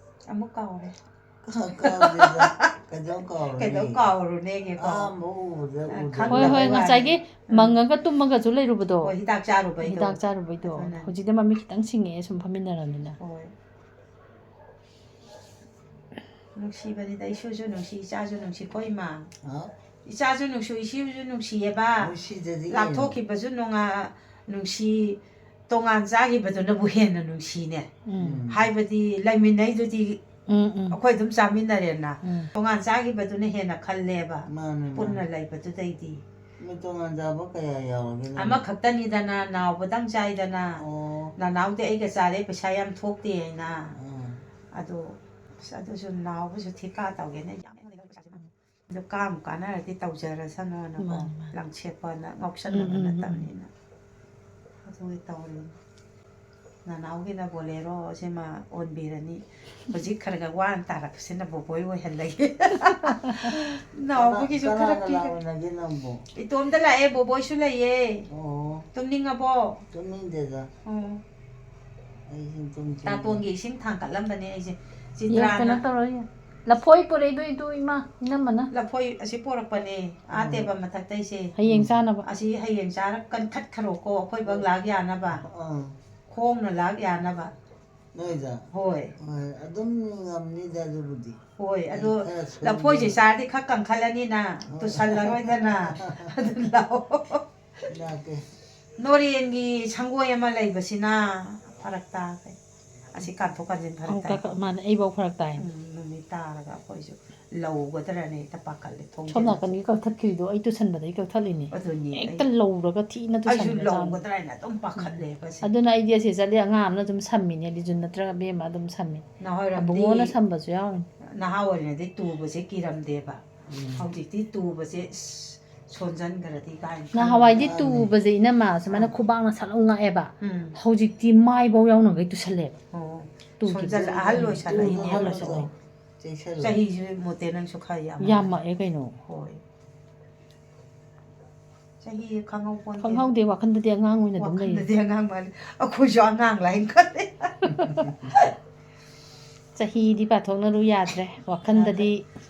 ꯑꯃꯨꯛ ꯀꯥꯎꯔꯦ꯫ ꯀꯥꯎꯗꯦꯗ꯫ ꯀꯩꯗꯧ ꯀꯥꯎꯔꯨꯅꯤ? ꯀꯩꯗꯧ ꯀꯥꯎꯔꯨꯅꯦꯒꯦꯀꯣ? ꯑꯍꯥꯟꯕ ꯎꯕꯗ ꯑ, ꯎꯗꯕ꯫ ꯍꯣꯏ, ꯍꯣꯏ, ꯈꯪꯗꯕꯩ ꯉꯁꯥꯏꯒꯤ ꯋꯥꯅꯤ꯫ ꯎꯝ꯫ ꯃꯪꯉꯒ ꯇꯨꯝꯃꯒꯁꯨ ꯂꯩꯔꯨꯕꯗꯣ꯫ ꯍꯣꯏ, ꯍꯤꯗꯥꯛ ꯆꯥꯔꯨꯕꯩꯗꯣ꯫ ꯍꯤꯗꯥꯛ ꯆꯥꯔꯨꯕꯩꯗꯣ꯫ ꯑꯗꯨꯅꯅꯦ꯫ ꯍꯧꯖꯤꯛꯇꯤ ꯃꯃꯤꯠ ꯈꯤꯇꯪ ꯁꯤꯡꯉꯛꯑꯦ, ꯁꯨꯝ ꯐꯝꯃꯤꯟꯅꯔꯕꯅꯤꯅ꯫ ꯍꯣꯏ꯫ ꯅꯨꯡꯁꯤꯕꯅꯤꯗ, ꯏꯁꯨꯁꯨ ꯅꯨꯡꯁꯤ, ꯏꯆꯥꯁꯨ ꯅꯨꯡꯁꯤꯀꯣ, ꯏꯃꯥ꯫ ꯍꯥꯎ꯫ ꯏꯆꯥꯁꯨ ꯅꯨꯡꯁꯤ, ꯏꯁꯨꯁꯨ ꯅꯨꯡꯁꯤꯌꯦꯕ꯫ ꯅꯨꯡꯁꯤꯗꯗꯤ ꯀꯩꯅꯣ? ꯂꯥꯞꯊꯣꯛꯈꯤꯕꯁꯨ ꯅꯨꯡꯉꯥ-, ꯅꯨꯡꯁꯤ, ꯇꯣꯉꯥꯟ ꯆꯥꯈꯤꯕꯗꯨꯅꯕꯨ ꯍꯦꯟꯅ ꯅꯨꯡꯁꯤꯅꯦ꯫ ꯎꯝ꯫ ꯍꯥꯏꯕꯗꯤ ꯂꯩꯃꯤꯟꯅꯩꯗꯨꯗꯤ ꯎꯝ, ꯎꯝ꯫ ꯑꯩꯈꯣꯏ ꯑꯗꯨꯝ ꯆꯥꯃꯤꯟꯅꯔꯦꯅ꯫ ꯎꯝ꯫ ꯇꯣꯉꯥꯟ ꯆꯥꯈꯤꯕꯗꯨꯅ ꯍꯦꯟꯅ ꯈꯜꯂꯦꯕ꯫ ꯃꯥꯅꯦ, ꯃꯥꯅꯦ꯫ ꯄꯨꯟꯅ ꯂꯩꯕꯗꯨꯗꯩꯗꯤ꯫ ꯃꯤ ꯇꯣꯉꯥꯟ ꯆꯥꯕ ꯀꯌꯥ ꯌꯥꯎꯔꯒꯦ ꯅꯪ? ꯑꯃꯈꯛꯇꯅꯤꯗꯅ, ꯅꯥꯎꯕꯗꯪ ꯆꯥꯏꯗꯅ꯫ ꯑꯣ꯫ ꯅꯅꯥꯎꯗꯤ ꯑꯩꯒ ꯆꯥꯔꯦ, ꯄꯩꯁꯥ ꯌꯥꯝ ꯊꯣꯛꯇꯦ ꯍꯥꯏꯅ꯫ ꯎꯝ꯫ ꯑꯗꯣ, ꯑꯁ, ꯑꯗꯨꯁꯨ ꯅꯥꯎꯕꯁꯨ ꯊꯤꯀꯥ ꯇꯧꯒꯦꯅ ꯌꯥꯝ ꯑꯗꯨ ꯀꯥꯝ ꯀꯥꯟꯅꯔꯗꯤ ꯇꯧꯖꯔꯁꯅꯣꯅꯀꯣ꯫ ꯃꯥꯅꯤ, ꯃꯥꯅꯤ꯫ ꯂꯪꯁꯦꯠꯄꯅ ꯉꯥꯎꯁꯟꯅꯕ ꯎꯝ, ꯎꯝ, ꯎꯝ꯫ ꯅꯠꯇꯕꯅꯤꯅ꯫ ꯑꯗꯨ ꯇꯧꯔꯤ, ꯇꯧꯔꯤ꯫ ꯅꯅꯥꯎꯒꯤꯅ ꯕꯣꯂꯦꯔꯣ ꯁꯤꯃ ꯑꯣꯟꯕꯤꯔꯅꯤ꯫ ꯍꯧꯖꯤꯛ ꯈꯔ ꯈꯔ ꯋꯥꯅ ꯇꯥꯔꯛꯄꯁꯤꯅ ꯕꯣꯕꯣꯏ ꯑꯣꯏꯍꯜꯂꯒꯦ꯫ ꯅꯥꯎꯕꯒꯤꯁꯨ ꯀꯅꯥ ꯈꯔ ꯀꯅꯥ ꯄꯤꯔꯦ꯫ ꯑꯣꯏꯅꯒꯦ ꯅꯪꯕꯨ? ꯏꯇꯣꯝꯇ ꯂꯥꯛꯑꯦ, ꯕꯣꯕꯣꯏꯁꯨ ꯂꯩꯌꯦ꯫ ꯑꯣ꯫ ꯇꯨꯝꯅꯤꯡꯉꯕꯣ? ꯇꯨꯝꯅꯤꯡꯗꯦꯗ꯫ ꯎꯝ꯫ ꯑꯩ ꯁꯨꯝ ꯇꯨꯝ ꯊꯦꯡ ꯇꯥꯇꯣꯟꯒꯤ ꯏꯁꯤꯡ ꯊꯥꯡꯀꯠꯂꯝꯕꯅꯦ ꯑꯩꯁꯦ꯫ ꯌꯦ, ꯆꯤꯇ꯭ꯔꯥꯅ ꯀꯩꯅꯣ ꯇꯧꯔꯣ, ꯌꯦ꯫ ꯂꯐꯣꯏ ꯄꯨꯔꯛꯏꯗꯣ ꯏꯇꯨ ꯏꯃꯥ, ꯏꯅꯝꯃꯅ꯫ ꯂꯐꯣꯏ ꯑꯁꯤ ꯄꯣꯔꯛꯄꯅꯦ, ꯑꯥ ꯎꯝ꯫ ꯇꯦꯕꯜ ꯃꯊꯛꯇꯩꯁꯦ꯫ ꯍꯌꯦꯡ ꯆꯥꯅꯕ꯫ ꯑꯁꯤ ꯍꯌꯦꯡ ꯆꯥꯔ ꯀꯟꯈꯠꯈ꯭ꯔꯣꯀꯣ, ꯑꯩꯈꯣꯏ ꯕꯛ ꯂꯥꯛ ꯌꯥꯅꯕ꯫ ꯑꯥ꯫ ꯈꯣꯡꯅ ꯂꯥꯛ ꯌꯥꯅꯕ꯫ ꯅꯣꯏꯗ? ꯍꯣꯏ꯫ ꯍꯣꯏ, ꯑꯗꯨꯝ ꯉꯝꯅꯤꯗ ꯑꯗꯨꯕꯨꯗꯤ꯫ ꯍꯣꯏ, ꯑꯗꯣ ꯈꯔ ꯁꯣꯟꯕ꯫ ꯂꯐꯣꯏꯁꯦ ꯆꯥꯔꯗꯤ ꯈꯔ ꯀꯟꯈꯠꯂꯅꯤꯅ, ꯍꯣꯏ꯫ ꯇꯨꯁꯜꯂꯔꯣꯏꯗꯅ꯫ ꯑꯗꯨ ꯂꯥꯛꯑꯣ꯫ ꯂꯥꯛꯀꯦ꯫ ꯅꯣꯔꯦꯟꯒꯤ ꯁꯪꯒꯣꯏ ꯑꯃ ꯂꯩꯕꯁꯤꯅ ꯐꯔꯛ ꯇꯥꯈ꯭ꯔꯦ꯫ ꯑꯁꯤ ꯀꯥꯟꯊꯣꯛ ꯀꯥꯟꯁꯤꯟ ꯐꯔꯛ ꯑꯃꯨꯛ ꯇꯥꯏ꯫ ꯀꯛ-, ꯃꯥꯅꯦ, ꯑꯩꯐꯧ ꯐꯔꯛ ꯇꯥꯏ꯫ ꯎꯝ, ꯅꯨꯃꯤꯠ ꯇꯥꯔꯒ ꯑꯩꯈꯣꯏꯁꯨ ꯂꯧꯒꯗ꯭ꯔꯅ ꯍꯦꯛꯇ ꯄꯥꯈꯠꯂꯦ ꯊꯣꯡ ꯁꯣꯝ ꯊꯤꯟꯕꯁꯦ꯫ ꯅꯥꯀꯟꯒꯤ ꯀꯛꯊꯠꯈꯤꯕꯗꯣ ꯑꯩ ꯇꯨꯁꯟꯕꯗꯩ ꯀꯛꯊꯠꯂꯤꯅꯦ꯫ ꯑꯗꯨꯅꯤ ꯍꯦꯛꯇ ꯑꯩ-, ꯂꯧꯔꯒ ꯊꯤꯅ ꯑꯩꯁꯨ ꯇꯨꯁꯟꯕ ꯖꯥꯠꯅꯤ꯫ ꯂꯧꯒꯗ꯭ꯔꯥ ꯍꯥꯏꯅ ꯑꯗꯨꯝ ꯄꯥꯈꯠꯂꯦꯕ ꯁꯦ꯫ ꯑꯗꯨꯅ ꯑꯩꯗꯤ ꯑꯁꯤ ꯆꯠꯂꯤ ꯑꯉꯥꯡ ꯑꯃꯅ ꯑꯗꯨꯝ ꯁꯝꯃꯤꯅꯦ, ꯂꯤꯖꯨꯟ ꯅꯠꯇ꯭ꯔꯒ ꯑꯕꯦꯝꯃ ꯑꯗꯨꯝ ꯁꯝꯃꯤ꯫ ꯅꯍꯥꯟꯋꯥꯏꯔꯝꯗꯤ ꯑꯕꯨꯡꯉꯣꯅ ꯁꯝꯕꯁꯨ ꯌꯥꯎꯔꯤꯅꯤ꯫ ꯅꯍꯥ ꯑꯣꯏꯔꯤꯉꯩꯗꯤ ꯇꯨꯕꯁꯦ ꯀꯤꯔꯝꯗꯦꯕ꯫ ꯎꯝ꯫ ꯍꯧꯖꯤꯛꯇꯤ ꯇꯨꯕꯁꯦ, ꯏꯁ, ꯁꯣꯟꯖꯟꯈ꯭ꯔꯗꯤ ꯀꯥꯏꯅ ꯈꯟꯕ꯫ ꯅꯍꯥꯟꯋꯥꯏꯗꯤ ꯃꯥꯅꯦ꯫ ꯇꯨꯕꯁꯦ ꯏꯅꯝꯃ ꯁꯨꯃꯥꯏꯅ ꯑꯥ꯫ ꯈꯨꯕꯥꯛꯅ ꯁꯠ ꯂꯥꯎ ꯉꯥꯛꯑꯦꯕ꯫ ꯎꯝ꯫ ꯍꯧꯖꯤꯛꯇꯤ ꯃꯥꯏꯐꯧ ꯌꯥꯎꯅꯈꯩ ꯇꯨꯁꯜꯂꯦꯕ꯫ ꯑꯣ꯫ ꯇꯨꯈꯤꯕꯁꯦ꯫ ꯁꯣꯟꯖꯜ-, ꯑꯍꯜ ꯑꯣꯏꯁꯜꯂꯛꯏꯅꯦ꯫ ꯑꯍꯜ ꯑꯣꯏꯁꯜꯂꯛꯑꯦ꯫ ꯆꯦꯛꯁꯜꯂꯨ꯫ ꯆꯍꯤꯁꯨ ꯃꯣꯇꯦ ꯅꯪꯁꯨ ꯈꯔ ꯌꯥꯝꯃꯛꯑꯦ꯫ ꯌꯥꯝꯃꯛꯑꯦ ꯀꯩꯅꯣ꯫ ꯍꯣꯏ꯫ ꯆꯍꯤ ꯈꯪꯍꯧꯄꯣꯟꯇꯦ꯫ ꯈꯪꯍꯧꯗꯦ, ꯋꯥꯈꯟꯗꯗꯤ ꯑꯉꯥꯡ ꯑꯣꯏꯅ ꯑꯗꯨꯝ ꯂꯩ꯫ ꯋꯥꯈꯟꯗꯗꯤ ꯑꯉꯥꯡ ꯃꯥꯜꯂꯤ꯫ ꯑꯩꯈꯣꯏꯁꯨ ꯑꯉꯥꯡ ꯂꯥꯏꯅ ꯈꯜꯂꯦ꯫ ꯆꯍꯤꯗꯤ ꯄꯥꯊꯣꯛꯅꯔꯨ ꯌꯥꯗ꯭ꯔꯦ꯫ ꯋꯥꯈꯟꯗꯗꯤ ꯌꯥꯗ꯭ꯔꯦ꯫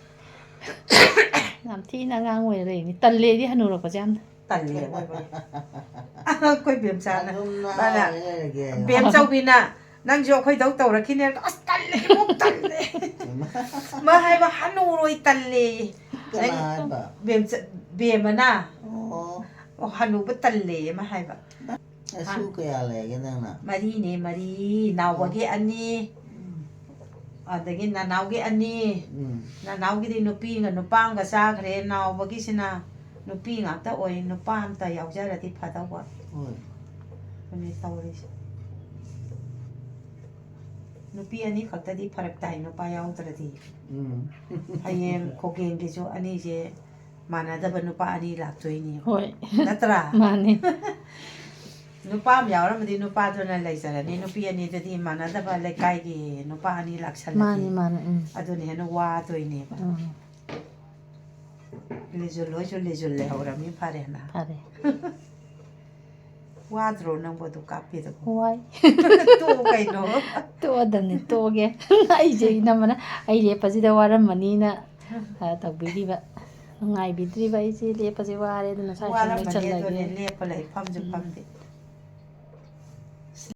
ꯌꯥꯝ ꯊꯤꯅ ꯑꯉꯥꯡ ꯑꯣꯏꯅ ꯂꯩꯅꯤ꯫ ꯇꯜꯂꯦꯗꯤ ꯍꯅꯨꯔꯛꯄꯁꯦ ꯌꯥꯝꯅ꯫ ꯇꯜꯂꯦ ꯑꯩꯈꯣꯏ꯫ ꯑꯩꯈꯣꯏ ꯕꯦꯝꯆꯥꯅ, ꯑꯗꯨꯝ ꯅꯍꯥ ꯃꯥꯅ, ꯑꯣꯏ ꯂꯩꯔꯒꯦ꯫ ꯕꯦꯝꯆꯧꯕꯤꯅ, "ꯅꯪꯁꯨ ꯑꯩꯈꯣꯏꯗꯧ ꯇꯧꯔꯛꯈꯤꯅꯦ?" "ꯑꯁ, ꯇꯜꯂꯦ, ꯏꯕꯣꯛ, ꯇꯜꯂꯦ꯫" ꯃꯥ ꯍꯥꯏꯕ, "ꯍꯅꯨꯔꯣꯏ, ꯇꯜꯂꯦ꯫" ꯀꯅꯥ ꯅꯪ ꯍꯥꯏꯕ? ꯕꯦꯝꯆ-, ꯕꯦꯝꯃꯅ꯫ ꯑꯣ꯫ "ꯑꯣ, ꯍꯅꯨꯕ ꯇꯜꯂꯦ," ꯃꯥ ꯍꯥꯏꯕ꯫ ꯅꯁꯨ ꯀꯌꯥ ꯂꯩꯒꯦ ꯅꯪꯅ? ꯃꯔꯤꯅꯦ, ꯃꯔꯤ꯫ ꯅꯥꯎꯕꯒꯤ ꯑꯅꯤ, ꯎꯝ꯫ ꯑꯗꯒꯤ ꯅꯅꯥꯎꯒꯤ ꯑꯅꯤ꯫ ꯎꯝ꯫ ꯅꯅꯥꯎꯒꯤꯗꯤ ꯅꯨꯄꯤ ꯑꯃꯒ ꯅꯨꯄꯥ ꯑꯃꯒ ꯆꯥꯈ꯭ꯔꯦ꯫ ꯅꯥꯎꯕꯒꯤꯁꯤꯅ ꯅꯨꯄꯤ ꯉꯥꯛꯇ ꯑꯣꯏ, ꯅꯨꯄꯥ ꯑꯝꯇ ꯌꯥꯎꯖꯔꯗꯤ ꯐꯗꯧꯕ꯫ ꯍꯣꯏ꯫ ꯑꯗꯨꯅꯤ ꯇꯧꯔꯤꯁꯦ꯫ ꯅꯨꯄꯤ ꯑꯅꯤ ꯈꯛꯇꯗꯤ ꯐꯔꯛ ꯇꯥꯏ, ꯅꯨꯄꯥ ꯌꯥꯎꯗ꯭ꯔꯗꯤ꯫ ꯎꯝ꯫ ꯍꯌꯦꯡ ꯈꯣꯒꯦꯡꯒꯤꯁꯨ ꯑꯅꯤꯁꯦ ꯃꯥꯟꯅꯗꯕ ꯅꯨꯄꯥ ꯑꯅꯤ ꯂꯥꯛꯇꯣꯏꯅꯦ꯫ ꯍꯣꯏ꯫ ꯅꯠꯇ꯭ꯔꯥ? ꯃꯥꯅꯤ꯫ ꯅꯨꯄꯥ ꯑꯃ ꯌꯥꯎꯔꯝꯃꯗꯤ ꯅꯨꯄꯥꯗꯨꯅ ꯂꯩꯖꯔꯅꯤ, ꯅꯨꯄꯤ ꯑꯅꯤꯗꯨꯗꯤ ꯃꯥꯟꯅꯗꯕ ꯂꯩꯀꯥꯏꯒꯤ ꯅꯨꯄꯥ ꯑꯅꯤ ꯂꯥꯛꯁꯜꯂꯗꯤ ꯃꯥꯅꯤ, ꯃꯥꯅꯤ, ꯎꯝ꯫ ꯑꯗꯨꯅ ꯍꯦꯟꯅ ꯋꯥꯗꯣꯏꯅꯦꯕ꯫ ꯎꯝ꯫ ꯂꯤꯖꯨꯜ ꯍꯣꯏꯁꯨ ꯂꯤꯖꯨꯜ ꯂꯩꯍꯧꯔꯝꯃꯤ, ꯐꯔꯦꯅ꯫ ꯐꯔꯦ꯫ ꯋꯥꯗ꯭ꯔꯣ ꯅꯪꯕꯨ ꯑꯗꯨ ꯀꯥꯞꯄꯤꯗꯨꯕꯨ? ꯋꯥꯏ꯫ ꯇꯣꯛꯑꯣ ꯀꯩꯅꯣ꯫ ꯇꯣꯛꯑꯗꯝꯅꯤ, ꯇꯣꯛꯑꯒꯦ꯫ ꯑꯩꯁꯦ ꯏꯅꯝꯃꯅ ꯑꯩ ꯂꯦꯞꯄꯁꯤꯗ ꯋꯥꯔꯝꯃꯅꯤꯅ, ꯑ, ꯇꯧꯕꯤꯔꯤꯕ, ꯉꯥꯏꯕꯤꯗ꯭ꯔꯤꯕ꯫ ꯑꯩꯁꯦ ꯂꯦꯞꯄꯁꯦ ꯋꯥꯔꯦ, ꯑꯗꯨꯅ ꯁ꯭ꯋꯥꯏ ꯁꯨꯝ ꯋꯥꯔꯝꯃꯅꯤ, ꯂꯣꯏꯁꯜꯂꯒꯦ꯫ ꯑꯗꯨꯅꯦ, ꯂꯦꯞꯄ ꯂꯩ, ꯐꯝꯁꯨ ꯎꯝ꯫ ꯐꯝꯗꯦ꯫